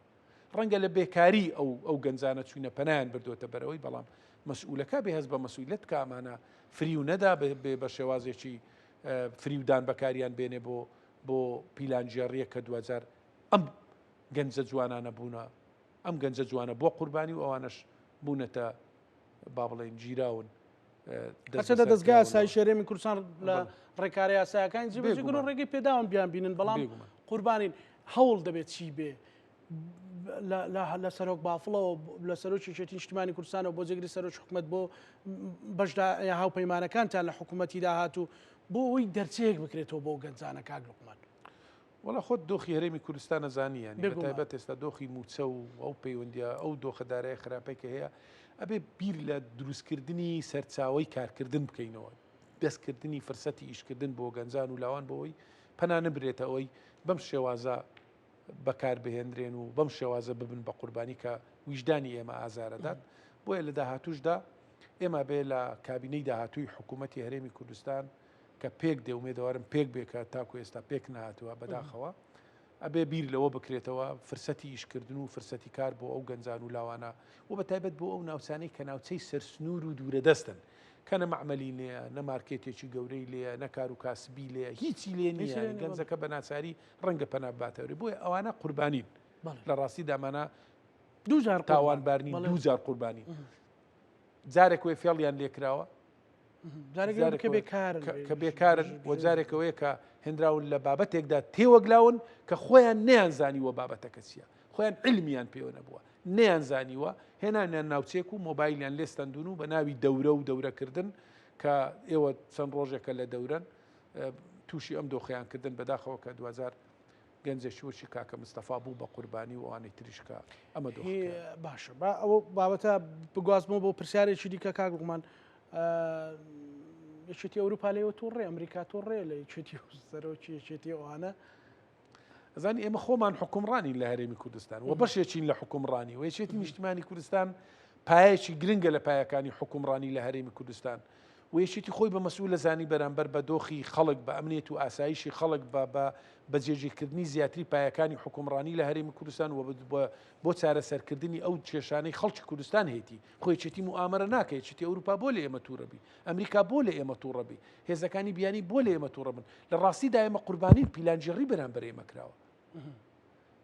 ڕەنگە لە بێکاری ئەو ئەو گەنجانە چوینە پەنایان بردوێتە بەرەوەی بەڵام مەسئولەکە بێ هەست بە مەسئولیت بکە ئەمانە فریو نەدا بێ بە شێوازێکی فریودان بەکاریان بێنێ بۆ بۆ پیلانگێڕییەک کە دواجار ئەم گەنجە جوانانە بوونە ئەم گەنجە جوانە بۆ قوربانی و ئەوانەش بوونەتە با بڵێن گیراون هەرچەندە دەزگای یاسایی هەرێمی کوردستان لە ڕێکارە یاسایەکانی جێبەجێکردن و ڕێگەی پێداون بیان بینن بەڵام قوربانین هەوڵ دەبێت چی بێ لە سەرۆک بافڵەوە لە سەرۆکی یەکێتی نیشتمانی کوردستانەوە بۆ جێگری سەرۆکی حکومەت بۆ بەشدا هاوپەیمانەکانتان لە حکوومەتی داهاتوو بۆ ئەوەی دەرچەیەک بکرێتەوە بۆ گەنجانە کاک لوقمان. وەڵا خۆت دۆخی هەرێمی کوردستان ئەزانی یانی بە تایبەت ئێستا دۆخی مووچە و ئەو پەیوەندیە ئەو دۆخە دارایە خراپەی کە هەیە ئەبێ بیر لە دروستکردنی سەرچاوەی کارکردن بکەینەوە دەستکردنی فرسەتی ئیشکردن بۆ گەنجان و لاوان بۆی پەنا نبرێتە ئەوەی بەم شێوازە بەکاربهێنرێن و بەم شێوازە ببن بە قوربانی کە ویژدانی ئێمە ئازارەدات بۆیە لە داهاتوشدا ئێمە بێ لە کابینەی داهاتووی حکوومەتی هەرێمی کوردستان کە پێک دێ ئومێدەوارم پێک بێ کە تاکو ئێستا پێک نەهاتووە بەداخەوە ئەبێ بیر لەوە بکرێتەوە فرسەتی ئیشکردن و فرسەتی کار بۆ ئەو گەنجان و لاوانە و بە تایبەت بۆ ئەو ناوچانەی کە ناوچەی سەرسنوور و دوورەدەستن کە نە مەعمەلی لێیە نە مارکێتێکی گەورەی لێیە نە کار و کاسبی لێیە هیچی لێ نییە گەنجەکە بە ناچاری ڕەنگە پەنا بباتەوە بۆیە ئەوانە قوربانین لە ڕاستی دامانە دووجار تاوانبار نین دووجار قوربانین جارێک وێ فێڵیان لێکراوە کە بێکارن و جارێکەوەیە کە هێنراون لە بابەتێکدا تێوەگلاون کە خۆیان نیان زانیوە بابەتەکە چییە خۆیان علمیان پێوە نەبووە نیان زانیوە هێنانیان ناوچێک و مۆبایلیان لێستەندون و بە ناوی دەورە و دەورەکردن کە ئێوە چەند ڕۆژێکە لە دەورەن تووشی ئەم دۆخیان کردن بەداخەوە کە دوجار گەنجێکی وەکی کاکە مستەفا بوو بە قوربانی و ئەوانەی تریش کە ئەمە دۆخەکەیان. باشە با ئەو بابەتە بگوازمەوە بۆ پرسیارێکی دیکە کاک لوقمان یەکێتی ئەوروپا لێوە تووڕێ ئەمریکا تووڕێ لە یەکێتی و سەرۆکی یەکێتی ئەوانە. ئەزانی ئێمە خۆمان حکومڕانین لە هەرێمی کوردستان و بەشێکین لە حکومڕانی و یەکێتی نیشتمانی کوردستان پایەکی گرنگە لە پایەکانی حکومڕانی لە هەرێمی کوردستان و یەکێتی خۆی بە مەسئول زانی بەرامبەر بە دۆخی خەڵک بە ئەمنیەت و ئاسایشی خەڵک بە بە بە جێگیرکردنی زیاتری پایەکانی حکومڕانی لە هەرێمی کوردستان و بۆ چارەسەرکردنی ئەو کێشانەی خەڵکی کوردستان هەیەتی خۆ یەکێتی موئامەرە ناکە یەکێتی ئەوروپا بۆ لە ئێمە تووڕە بی ئەمریکا بۆ لە ئێمە تووڕە بی هێزەکانی بیانی بۆ لە ئێمە تووڕە بن لە ڕاستیدا ئێمە قوربانین پیلانگێڕی بەرامبەر ئێمە کراوە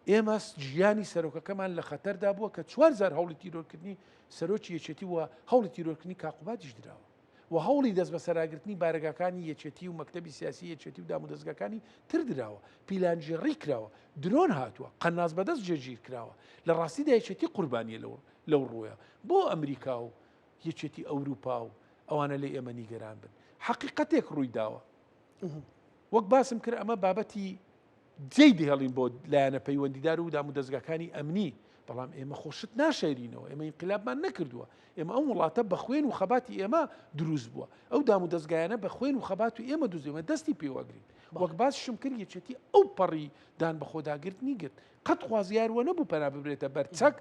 ئێمە ژیانی سەرۆکەکەمان لە خەتەردا بووە کە چوار جار هەوڵی تیرۆرکردنی سەرۆکی یەکێتی و هەوڵی تیرۆرکردنی کاقوبادیش دراوە و هەوڵی دەست بەسەراگرتنی بارەگاکانی یەکێتی و مەکتەبی سیاسی یەکێتی و دامودەزگاکانی تر دراوە، پیلانگێڕی کراوە، درۆن هاتووە، قەناس بەدەست جێگیر کراوە، لە ڕاستیدا یەکێتی قوربانیە لەو ڕووە، بۆ ئەمریکا و یەکێتی ئەوروپا و ئەوانە لە ئێمە نیگەران بن؟ حەقیقەتێک ڕووی داوە وەک باسم کرد ئەمە بابەتی جێی دەهێڵین بۆ لایەنە پەیوەندیدار و دامودەزگاکانی ئەمنی، بەڵام ئێمە خۆ شت ناشێرینەوە، ئێمە ئینقلابمان نەکردووە، ئێمە ئەم وڵاتە بە خوێن و خەباتی ئێمە دروست بووە، ئەو دامودەزگایانە بە خوێن و خەبات و ئێمە دروست ئێمە دەستی پێوەگرین. وەک باسیشم کرد یەکێتی ئەو پەڕی دان بەخۆداگرتنی گرت، قەت خوازیار وە نەبوو پەنا ببرێتە بەر چەک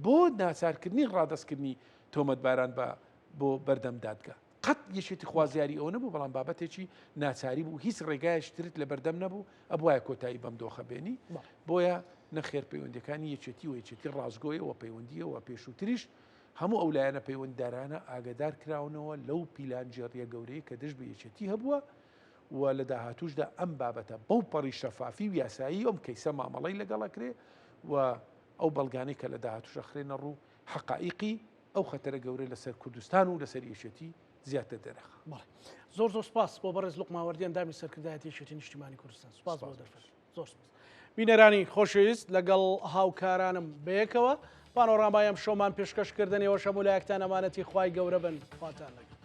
بۆ ناچارکردنی ڕادەستکردنی تۆمەتباران بە بۆ بەردەم دادگا. قەت یەکێتی خوازیاری ئەوە نەبوو، بەڵام بابەتێکی ناچاری بوو، هیچ ڕێگایەکی ترت لەبەردەم نەبوو، ئەبوایە کۆتایی بەم دۆخە بێنی، بۆیە نەخێر پەیوەندیەکانی یەکێتی و یەکێتی ڕاستگۆیە و پەیوەندیە و پێشووتریش هەموو ئەو لایەنە پەیوەندیدارانە ئاگادار کراونەوە لەو پیلانگێڕیە گەورەیە کە دژ بە یەکێتی هەبووە و لە داهاتووشدا ئەم بابەتە بەو پەڕی شەفافی و یاسایی ئەم کەیسە مامەڵەی لەگەڵ ئەکرێ و ئەو بەڵگانەی کە لە داهاتووش ئەخرێنە ڕوو حەقائیقی ئەو خەتەرە گەورە لەسەر کوردستان و لەسەر یەکێتی زیاتر دەرەخا. بەڵێ زۆر زۆر سپاس بۆ بەڕێز لوقمان وەردی ئەندامی سەرکردایەتی یەکێتی نیشتیمانی کوردستان سپاس بۆ دەرفەت زۆر سپاس. بینەرانی خۆشەویست لەگەڵ هاوکارانم بەیەکەوە پانۆرامای ئەم شەومان پێشکەش کردن ئێوەش هەموو لایەکتان ئەمانەتی خوای گەورە بن خواتان لەگەڵ.